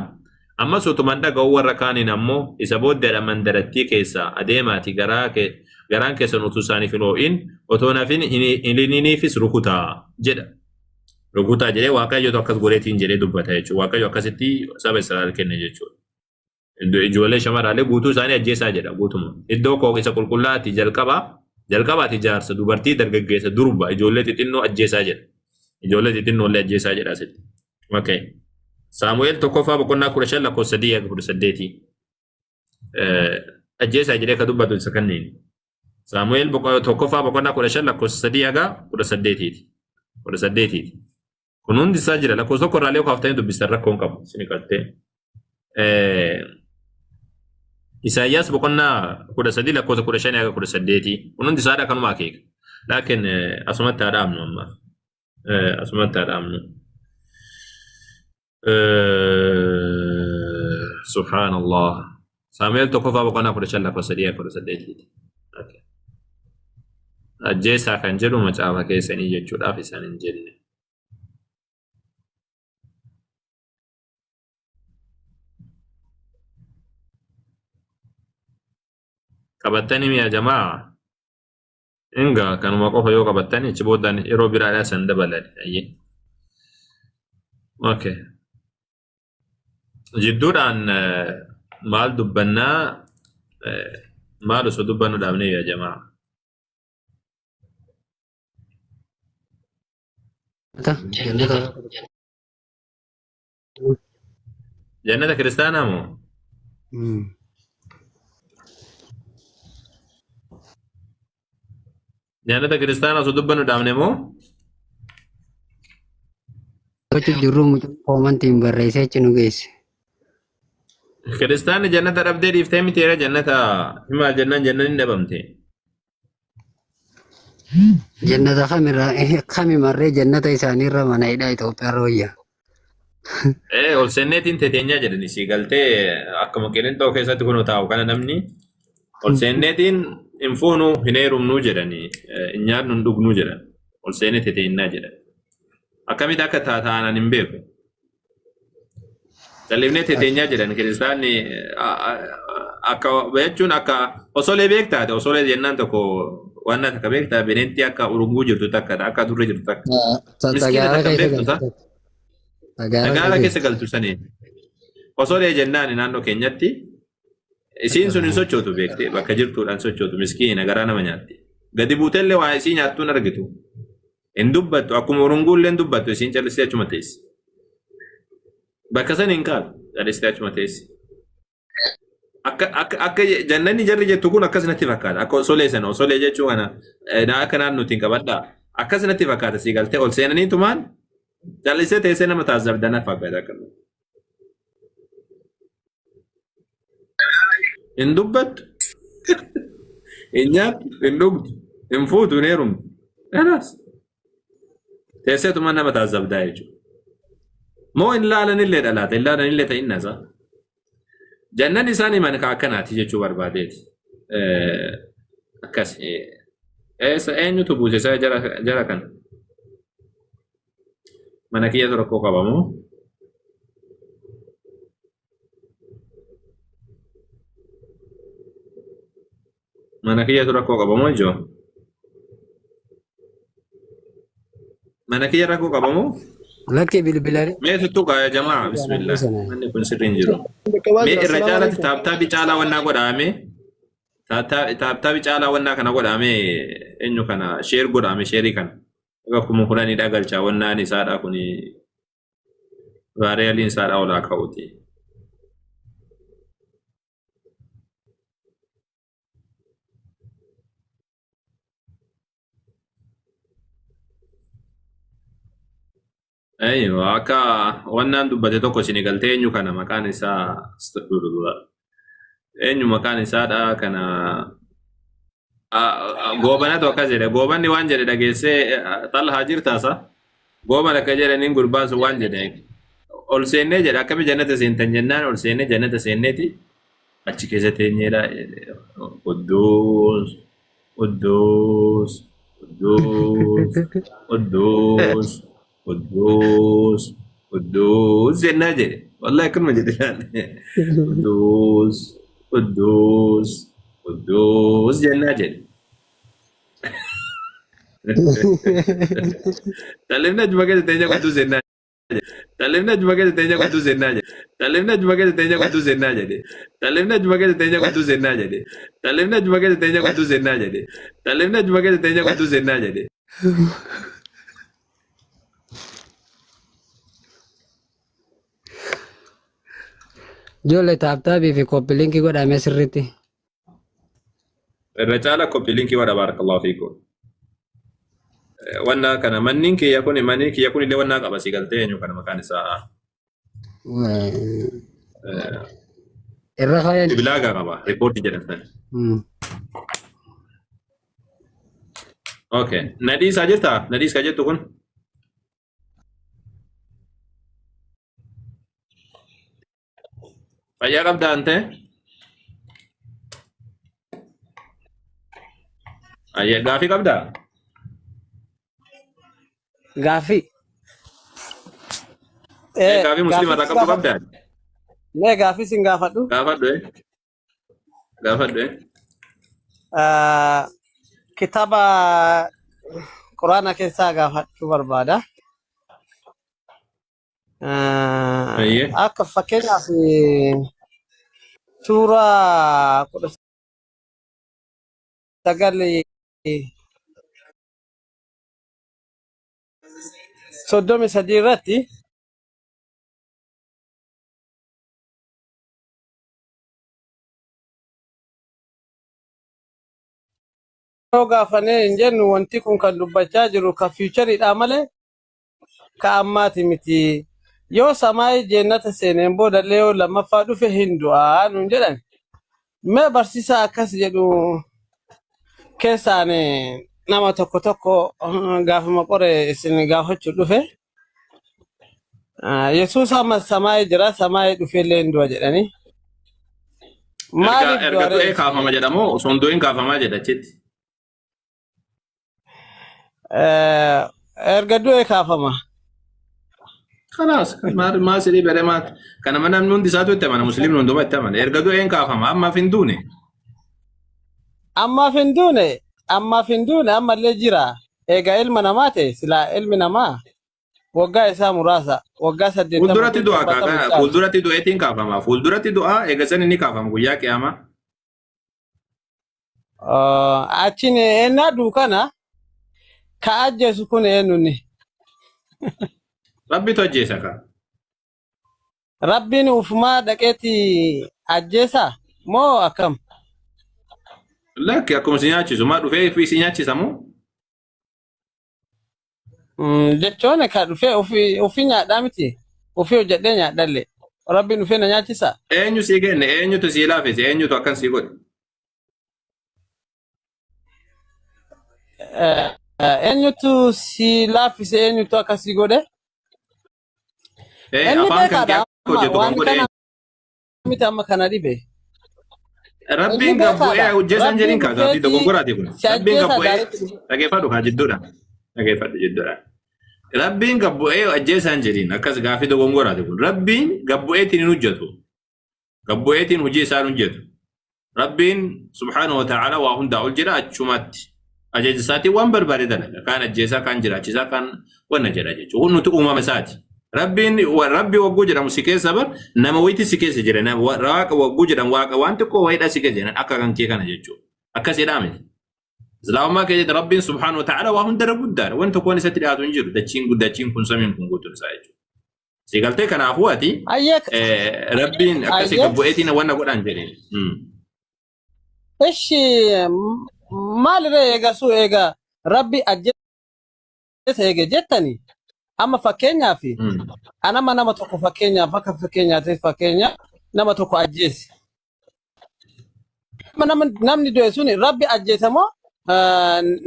Ammas utuman dhaga'u warra kaaniin ammoo, isa booddeedha mandarattii keessaa adeemaati garaa Garaan keessan utuu isaaniif hin ho'in otoo hin hafin hin rukutaa jedha. Rukutaa jedhee Waaqayyotu akkas godheetiin jedhee dubbata jechuudha. Waaqayyo akkasitti saba Israa'el kenne jechuudha. Ijoollee shamarraalee guutuu isaanii ajjeesaa jedha guutuma. Iddoo koo isa qulqullaa'aati jalqabaa jalqabaati jaarsa dubartii dargaggeessa durba ijoollee xixinnoo ajjeesaa jedha. Ijoollee xixinnoo illee ajjeesaa jedha asitti. Okay. Saamu'eel tokkoffaa boqonnaa 15 lakkoofsa 3 hanga 18. Ajjeesaa jedhee akka dubbatu isa kanneen. Saamu'eel tokkoffaa boqonnaa 15 lakkoofsa 3 haga 18ti. 18ti. Kun hundi isaa jira lakkoofsa tokko irraalee kaaftanii dubbistan rakkoo hin qabu. Isin qaltee. Isaayyaas boqonnaa 13 lakkoofsa 15 haga 18. Kun hundi isaadha kanuma akeeka. Laakiin asumatti haa dhaabnu ammaaf. Asumatti haa dhaabnu. Subhaanallah. Saamu'eel tokkoffaa boqonnaa 15 lakkoofsa 3 haga 18. Okay. Ajjeesaa kan jedhu macaafa keessanii jechuudhaaf isaan hin jenne. Qabattanii mi'a jamaa? Inga kanuma qofa yoo qabattanii achi boodaan yeroo biraadhaa san dabalan. Ayyee. Okay. Jidduudhaan maal dubbannaa maal osoo dubbannu dhaabnee yaa jamaa? Jannata. Jannata kiristaanaa moo? Jannata kiristaanaa osoo dubbannu dhaabne moo? Gochuuf jirru mucaan koomantiin barreessee achi nu geesse. Kiristaanni jannata dhabdee dhiiftee miti era jannata himaa jennaan jannanni hin dhabamte. Jannata kamirra kami marree jannata isaaniirra mana hidhaa Itoophiyaarra wayya. Ee ol seenneetiin teteenyaa jedhani sii galtee akkuma qilinxoo keessatti kunoo taa'u kana namni ol seenneetiin hin fuunu hin heerumnuu jedhani hin nyaannu hin dhugnuu jedhan ol seennee teteenyaa jedhan. Akkamitti akka taa'an hin beeku. Callifnee teteenyaa jedhan kiristaanni akka jechuun akka osolee beektaate osolee jennaan tokko waan takka beektaa bineentii akka urunguu jirtu takka akka durri jirtu takka. Miskiina Tagaara takka keessa beektu sa galtu. Tagaara tagaara keessa keessa galtu sanii osolee jennaan naannoo keenyatti isiin sun hin sochootu beekte bakka jirtuudhaan sochootu miskiina garaa nama nyaatti. Gadi buutellee waa isii nyaattuun argitu. Hin dubbattu akkuma urunguullee hin dubbattu isiin callistee achuma teessi. Bakka san hin kaatu callistee achuma teessi. Akka akka akka jannanni jarri jettu kun akkas natti fakkaata. Akka osolee sana osolee jechuu kana na akka naannootiin qabadhaa. Akkas natti fakkaata sii galtee ol seenanii tumaan callistee teessee nama taasisabda na fakkaata akka. Hin dubbattu, hin nyaattu, hin dhugdu, hin fuutu, hin heerumtu. Kanaas teesseetuma nama taasisabdaa jechuudha. Moo hin laalanillee dhalaata, hin laalanillee ta'inna isaa. Jannan isaan himan ka akkanaati jechuu barbaadeeti. Akkas eessa eenyutu buuse isaa jara kana? Mana kiyyatu rakkoo qaba moo? Mana kiyyatu rakkoo qaba moo ijoo? Mana kiyya rakkoo qaba moo? Lakki bilbilanii Mee tuttuqaa yaa jamaa bismillah. Manni kun sirrii hin jiru. Mee irra caalatti taaptaabii caalaa wannaa godhaame. Taaptaabii caalaa wannaa kana godhaame eenyu kana sheer godhaame sheerii kana. Akka 10,000 galchaa wannaan isaadha kuni vaariyaaliin isaadha olaa ka'uti. Ayyo akka wannaan dubbate tokko isin galtee eenyu kana maqaan isaa astagfirullah. Eenyu maqaan isaadha kana Goobanatu akkas jedhe. Goobanni waan jedhe dhageessee xalhaa jirtaasa. Gooban akka jedhaniin gurbaan sun waan jedhe. Ol seennee jedhe akkami jannata seentan jennaan ol seennee jannata seenneeti achi keessa teenyeedha. Qudduus Qudduus Qudduus Qudduus Qudduus Qudduus jennaa jedhe. Wallahi akkanuma jedhe laal. Qudduus Qudduus Qudduus jennaa jedhe. Callifni achuma keessa teenya qottuu seennaa jedhe. Callifni achuma keessa teenya qottuu seennaa jedhe. Callifni achuma keessa teenya qottuu seennaa jedhe. Callifni achuma keessa teenya qottuu seennaa jedhe. Callifni achuma keessa teenya qottuu seennaa jedhe. Callifni achuma keessa teenya qottuu seennaa jedhe. Ijoollee taaptaabii fi koppiliinkii godhamee sirriitti. Irra caala koppii linkii godha baarakallahu fiikum. Wanna kana manniin kiyya kun manni kiyya kun illee wannaa qaba si galtee eenyu kana maqaan isaa Irra kaayan. ibilaagaa qaba riikoordii jedhan sana. Okay. Nadhii isaa jirtaa? Nadhii isaa jettu kun? Fayyaa qabdaa ante? Ayyee gaafii qabdaa? Gaaffii. Ee gaafii musliima Gaaffii irraa si qabdu gaafadhu. qabdaa? Mee gaaffii sin gaafadhu. Gaafadhu ee. Gaafadhu ee. Ah, Kitaaba Quraana keessaa gaafachuu barbaada. Ah, Ayyee. Akka fakkeenyaaf suuraa 19 33 irratti yeroo gaafannee hin jennu wanti kun kan dubbachaa jiru ka fiichariidha malee ka ammaati miti. Yoo samaayii jeennata seeneen boodallee yoo lammaffaa dhufe hin du'aa nuun jedhan. Mee barsiisaa akkas jedhu keessaan nama tokko tokko gaafuma qore isin gaafachuu dhufe. Yesuus amma samaayii jira samaayii dhufeellee hin du'a jedhanii. Erga Maaliif erga du'a du'ee ree? kaafama jedhamoo osoo hin du'in kaafamaa jedha achitti. Erga du'e kaafama. Kalaas maal maal sidii bare maal kana mana namni hundi isaatu itti amana musliimni hunduma itti amana erga du'een kaafama ammaaf hin duune. Ammaaf hin duune ammaaf hin duune ammallee jira. Egaa ilma namaa ta'e silaa ilmi namaa waggaa isaa muraasa waggaa 80 Fuulduratti fi du'a 70 kana caalu. fuulduratti du'eetiin kaafama fuulduratti du'a eega san inni kaafama guyyaa qiyaamaa. Achiin ennaa duukana ka ajjeesu kun eenyuni? Rabbitu ajjeesa kaa. Rabbiin ufumaa dhaqeeti ajjeesa moo akkam? Lakki akkuma si nyaachisu maa dhufee fi si nyaachisa moo? Jechuun ka dhufee ofii ofii nyaadhaa miti. Ofii hojjedhee nyaadhallee. Rabbiin dhufee na nyaachisa. Eenyu sii kenne eenyutu sii laafise eenyutu akkan sii godhe? Eenyutu si laaffise eenyutu akkasii godhe? Ee Inni afaan kan kee beekaadha akka amma hojjetu kan waan godhe kana eenyu? miti amma kana dhibe. Inni Rabbiin gad bu'ee beekaadha. hojjeessan jedhin Rabbiin kaa gaaffii dhufeeti dogongoraati kun. si Rabbiin gad ajjeesa bu'ee gaariitti dhufe. dhageeffadhu kaa jidduudha. Dhageeffadhu jidduudha. Rabbiin gad bu'ee ajjeesaan jedhin akkas gaaffii dogongoraati kun. Rabbiin gad bu'eetiin hin hojjetu. Gad bu'eetiin hojii isaan hojjetu. Rabbiin subhaanahu wa ta'ala waa hundaa ol jira achumatti. Ajaja isaatiin waan barbaade dalaga. Kaan ajjeesaa, kaan jiraachisaa, kaan wanna jedha jechuudha. Kun nuti uumama isaati. Rabbiin Rabbi wagguu jedhamu si keessa bar nama wayiiti si keessa jira. Waaqa wagguu jedhamu waaqa waan xiqqoo wayiidha si keessa jira. Akka kan kee kana jechuudha. Akkasiidhaa miti. Islaamummaa keessatti Rabbiin subhaanahu wa ta'ala waa hundarra guddaadha. Wanti tokkoon isatti dhiyaatu hin jiru. Dachiin guddachiin kun samiin kun guutuun isaa jechuudha. Si galtee kanaafuu ati Ayyee Rabbiin akkasii ayyee gad bu'eetiin wanna godhaan jedheen. Ishi maaliree eegasuu eega rabbi ajjeesa eege jettani amma fakkeenyaaf anama nama tokko fakkeenyaaf akka fakkeenyaatti fakkeenya nama tokko ajjeese. Amma namni du'e suni rabbi ajjeese moo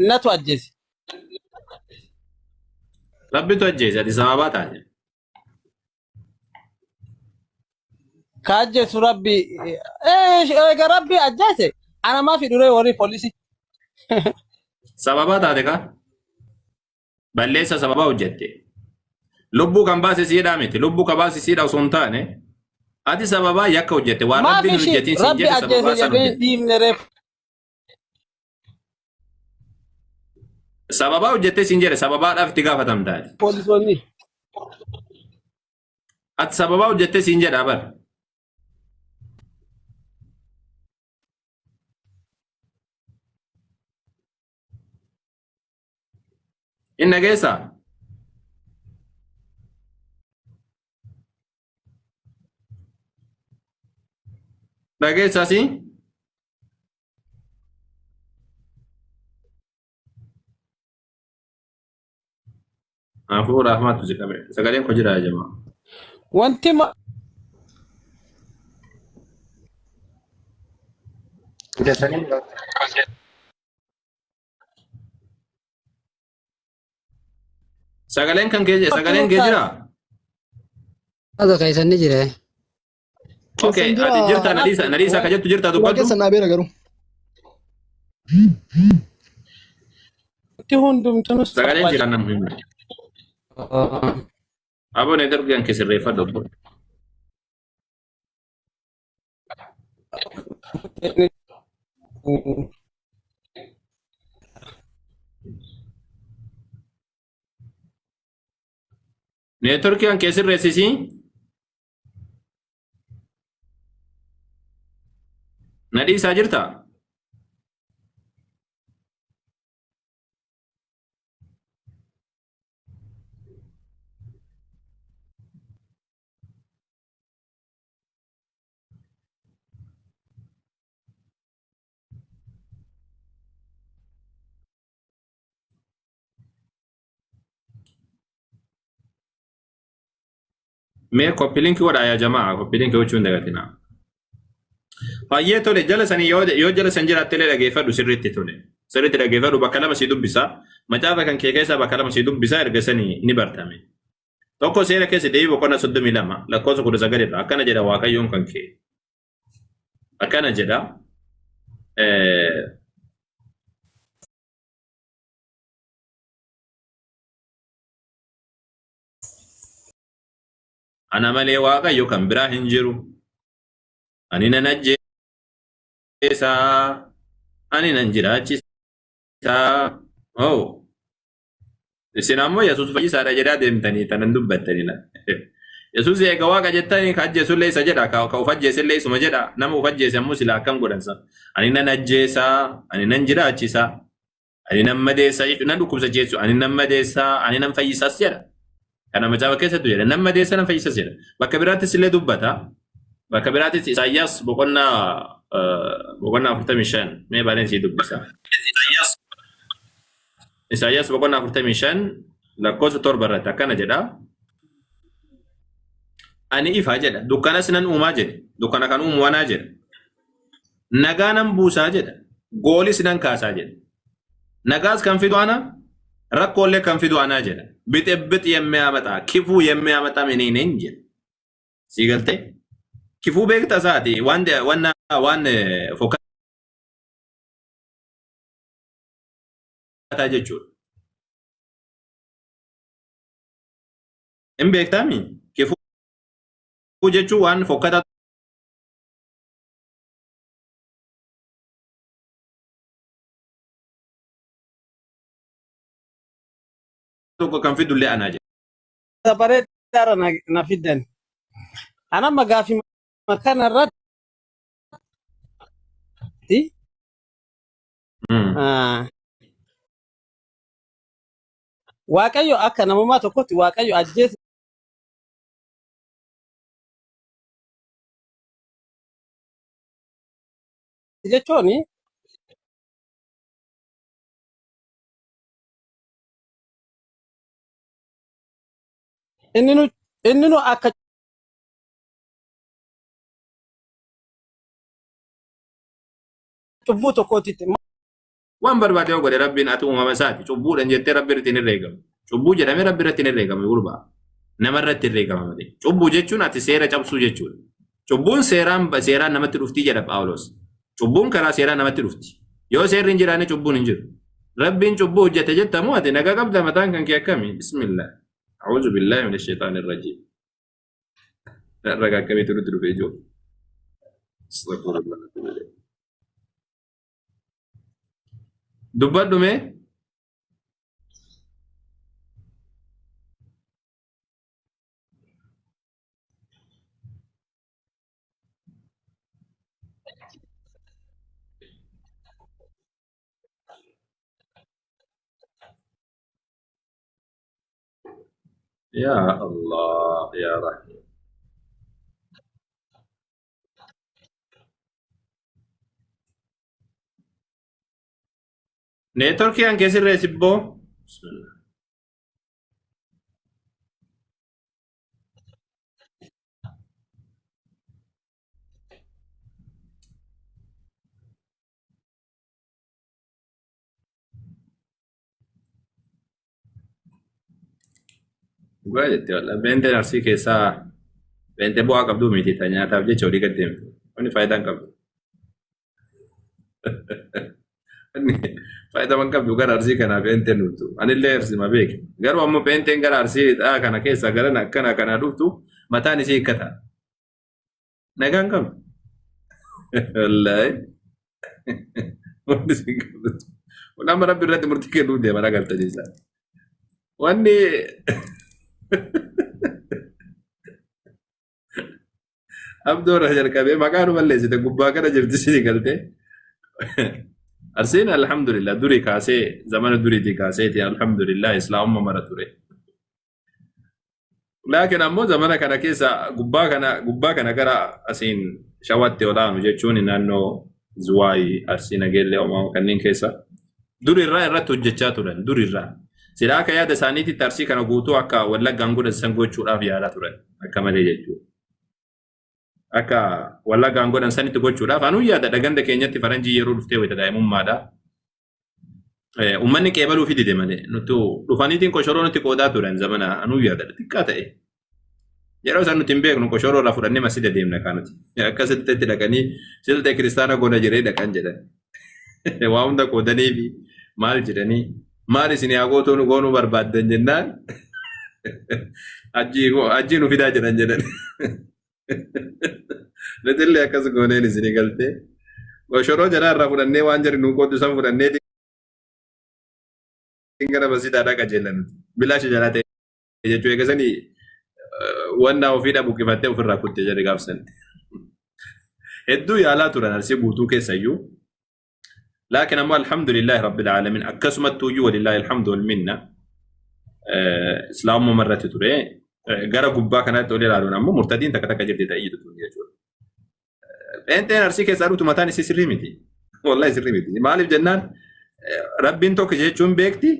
natu ajjeese? Rabbitu ajjeese ati sababaa taate. Ka ajjeesu rabbi eega rabbi ajjeese ana maaf hidhuree warri poolisii? Sababaa taate kaa? Balleessa sababaa hojjette. Lubbuu kan baase siidhaa miti. Lubbuu kan baase siidha osoo hin taane ati sababaa yakka hojjette. Waan Maaf rabbiin hin ishii hojjetin siin rabbi jedhe sababaa ajjeese san jedhee hojjette. dhiifne reef. Sababaa hojjettee siin jedhe sababaadhaaf itti gaafatamtaati. Poolisoonni. Ati sababaa hojjettee siin jedha bar. Hin dhageessaa? Dhageessaa si? Hafuura hamaatu si qabe. Sagaleen koo jira jamaa. Wanti ma Sagaleen kan kee sagaleen kee jira? Haadha keessan ni jira. Okay, Keessan jira. ati jirta Nadiisa Nadiisa akka jettu jirta Suuraa dubbadhu. keessan dhaabeera garuu. wanti hundumtuu Sagaleen jira nama himu. Aboo neetworkii kan kee sirreeffadhu obbo. Neetworkii kan kee sirreessisii. Nadhiisaa jirtaa? Mee copy link godhaa yaa jamaa copy link gochuu hin dagatinaa. Baay'ee tole jala sanii yoo jala san jiraatte illee dhageeffadhu sirriitti tole. Sirriitti dhageeffadhu bakka lama sii dubbisa. Macaafa kan kee keessaa bakka lama sii dubbisa erga sanii ni bartame. Tokko seera keessa deebii boqonnaa 32 lakkoofsa 19 irraa akkana jedha Waaqayyoon kan kee. Akkana jedha. Ana malee Waaqayyo kan biraa hin jiru. Ani nan ajjeesa, ani nan jiraachisa. Oh. Isin ammoo Yesuus fayyisaadha jedhaa deemtanii tanan dubbattanidha. Yesuus eega waaqa jettanii ka ajjeesullee isa jedha, ka of ajjeesellee isuma jedha, nama of ajjeese ammoo sila akkam godhansa. Ani nan ajjeesa, ani nan jiraachisa, ani nan madeessa jechuudha, nan dhukkubsa jechuudha, ani nan madeessa, ani nan fayyisas jedha. Kana macaafa keessattu jedha, nan madeessa, nan fayyisas jedha. Bakka biraattis illee dubbata. Bakka biraattis Isaayyaas boqonnaa 45 mee baay'een sii dubbisa. Isaayyaas boqonnaa 45 lakkoofsa 7 irratti akkana jedha. Ani ifa jedha. Dukkanas nan uumaa jedhe. Dukkana kan uumu anaa jedha. Nagaa nan buusaa jedha. Goolis nan kaasaa jedha. Nagaas kan fidu ana, rakkoolee kan fidu anaa jedha. Bixibix የሚያመጣ ክፉ የሚያመጣ እኔ ነኝ jedha. Sii galtee? Kifuu beekta isaati waan waan waan fokkataa jechuudha. Hin beektaami? Kifuu jechuun waan fokkataa tokko kan fidullee anaa jedha. Bareedaadha na fiddan. Ana amma gaafii kana irratti Waaqayyo akka namummaa tokkotti Waaqayyo ajjeese jechuun inni nu akka cubbuu tokkootitti Waan barbaade yoo godhe Rabbiin ati uumama isaati. Cubbuudhaan jettee Rabbi irratti hin herreegamu. Cubbuu jedhamee Rabbi irratti hin herreegamu gurbaa. Nama irratti herreegama malee. Cubbuu jechuun ati seera cabsuu jechuudha. Cubbuun seeraan seeraan namatti dhuftii jedha Phaawulos. Cubbuun karaa seeraa namatti dhufti. Yoo seerri hin jiraanne cubbuun hin jiru. Rabbiin cubbuu hojjete jettamoo ati nagaa qabda mataan kan kee akkami? Bismillah. A'uuzu billaahi mina shayxaani rajiim. Ragaa akkamiitu nutti dhufe ijoo? Astaghfirullah. Dubbadhu mee? Yaa Allah yaa Rahim. Neetworkii kan kee sirreessi ibboo. Bismillah. Dhugaa jette wallah. Beenteen Arsii keessaa beentee bu'aa qabduu miti ta nyaataaf jecha olii gad deemtu. Wanni faayidaa hin qabdu. Wanni faayidaa hin qabdu gara Arsii kanaa beenteen dhuftu. Anillee Arsima beeki. Garuu ammoo beenteen gara Arsii lixaa kana keessaa gara akkana kanaa dhuftu mataan isii hiikkata. Nagaa hin qabdu. Wallaahi. Wanni isin qabdu. Kun amma rabbi irratti murtii kennuuf deema agartanii isaa. Wanni abdoo irraa jalqabee maqaa nu balleessite gubbaa kana jirti sii galtee. Arsiin alhamdulillah durii kaasee zamana duriitii kaaseeti alhamdulillah islaamumma mara ture. Laakiin ammoo zamana kana keessa gubbaa kana gara asiin shawatti olaanu jechuun naannoo Zuwaayii, Arsii Nageellee, Omaa kanneen keessa durirraa irratti hojjechaa turan durirraa. Silaa akka yaada isaaniititti Arsii kana guutuu akka Wallaggaan godhan san gochuudhaaf yaalaa turan akka malee jechuudha. Akka Wallaggaan godhan sanitti gochuudhaaf anuu yaadadha ganda keenyatti faranjii yeroo dhuftee wayita daa'imummaadha. Uummanni qeebaluu fi dide malee nuti dhufaniitiin koshoroo nutti qoodaa turan zamana anuu yaadadha xiqqaa ta'e. Yeroo isaan nuti hin beeknu koshoroo irraa fudhannee masjida deemna kaa nuti. Akka silxeetti dhaqanii silxee kiristaana goona jedhee dhaqan jedhan. Waa hunda qoodanii fi maal jedhanii maal isin haa gootuu nu goonuu barbaaddan jennaan ajjii nu fidaa jedhan jedhan. Nutillee akkas gooneen isinii galtee. Koshoroo jaraa irraa fudhannee waan jarri nuu qooddu san fudhannee gara masjidaa qajeella nuti. Bilaasha jalaa ta'e jechuu eegasanii wannaa ofii buqqifattee ofirraa kutte jedhe gaafsan. Hedduu yaalaa turan Arsii guutuu keessayyuu. Laakiin ammoo alhamdulillahi rabbil aalamiin akkasumattuu iyyuu walillahi alhamdu wal minna islaamummaa irratti ture. Gara gubbaa kanatti ol ilaaluun ammoo murtadiin takka takka jirti ta'ee jirtu jechuudha. Pheenxeen Arsii keessaa dhuftu mataan isii sirrii miti. Wallahi sirrii miti. Maaliif jennaan rabbiin tokko jechuun beekti.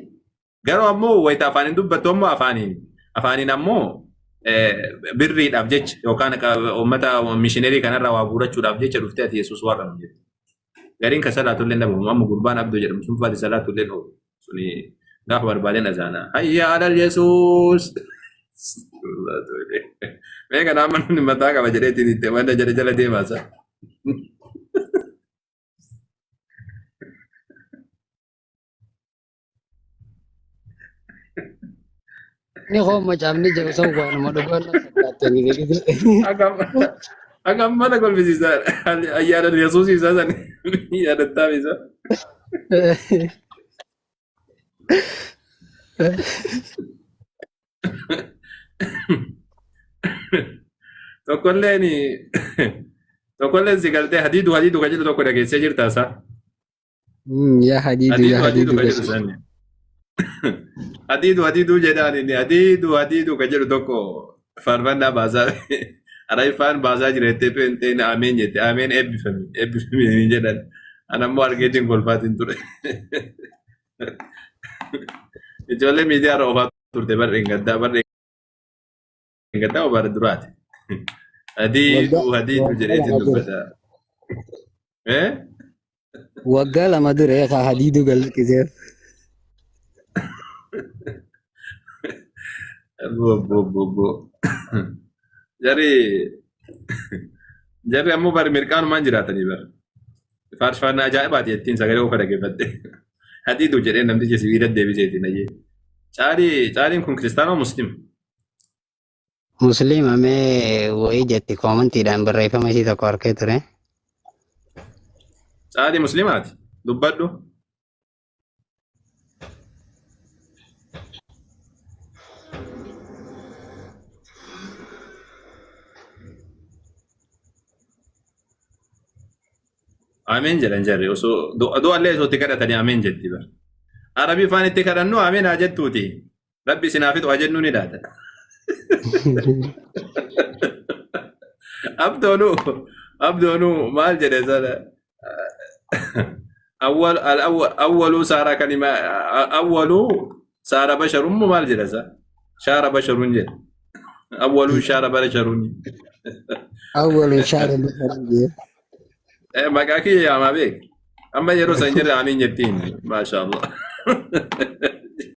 Garuu ammoo wayita afaaniin dubbattu ammoo afaaniin ammoo birriidhaaf jecha yookaan uummata mishinerii kanarraa waa guurachuudhaaf jecha dhuftee ati Yesuus waaqa nu jetti. Gariin kan salaatullee dhabamu amma gurbaan Abdoo jedhamu sun faati salaatullee dhoobu. Suni gaafa barbaadeen azaana. Hayya alal Yesuus. Mee kana amma namni mataa qaba jedheetiin itti wanta jala jala deemaasa. Inni koo macaafni jedhu san waanuma dhugaan na fakkaate ni beekte. Akkam mana kolfisiisaa ayyaana Yesuus isaa san yaadattaaf isa. Tokkolleen tokkolleen si galtee hadiidu hadiidu kan jedhu tokko dhageessee jirta isaa. Yaa hadiidu yaa Hadiidu hadiidu hadiidu kan jedhu gasi. sani. Hadiidu hadiidu jedhaan inni hadiidu hadiidu kan jedhu tokko faarfannaa baasaa Araifaan baasaa jira jettee peenteen ameen jette ameen eebbifami eebbifami ni jedhan. Ana immoo argeetiin kolfaatiin ture. Ijoollee miidiyaa irra oofaa turte barreen gaddaa barreen gaddaa bara duraati. Hadiidu Waggaa hadiidu waggaa jedheetiin lama dura. dubbata. Eh? Waggaa lama dura kaa hadiidu galqiseef. Bo bo bo bo. Jarri jarri ammoo bari mirqaanumaan jiraatanii bara. Faarfannaa ajaa'ibaati jettiin sagalee ofa dhaggeeffatte. Hadiidu jedhee namtichi sibiila deebiseetiin ayyee. Caalii caaliin kun kiristaanoo musliima? Musliima mee wayii jetti koomantiidhaan barreeffama isii tokko arkee ture. Caalii musliimaati? Dubbadhu. Ameen jedhan jarri osoo du'allee osoo itti kadhatanii ameen jetti bara. Arabii afaan itti kadhannu ameen haa jettuuti. Rabbi isin haa fixu haa jennuu ni laata. Abdoonuu abdoonuu maal jedhe sana awwal awwaluu saaraa kalima awwaluu saara basharun moo maal jedhe sa shaara basharun jedhe awwaluu shaara basharun. Awwalu shaara basharun jedhe. Maqaa kiyya yaamaa beek amma yeroo san jirre amiin jettiin maashaallah.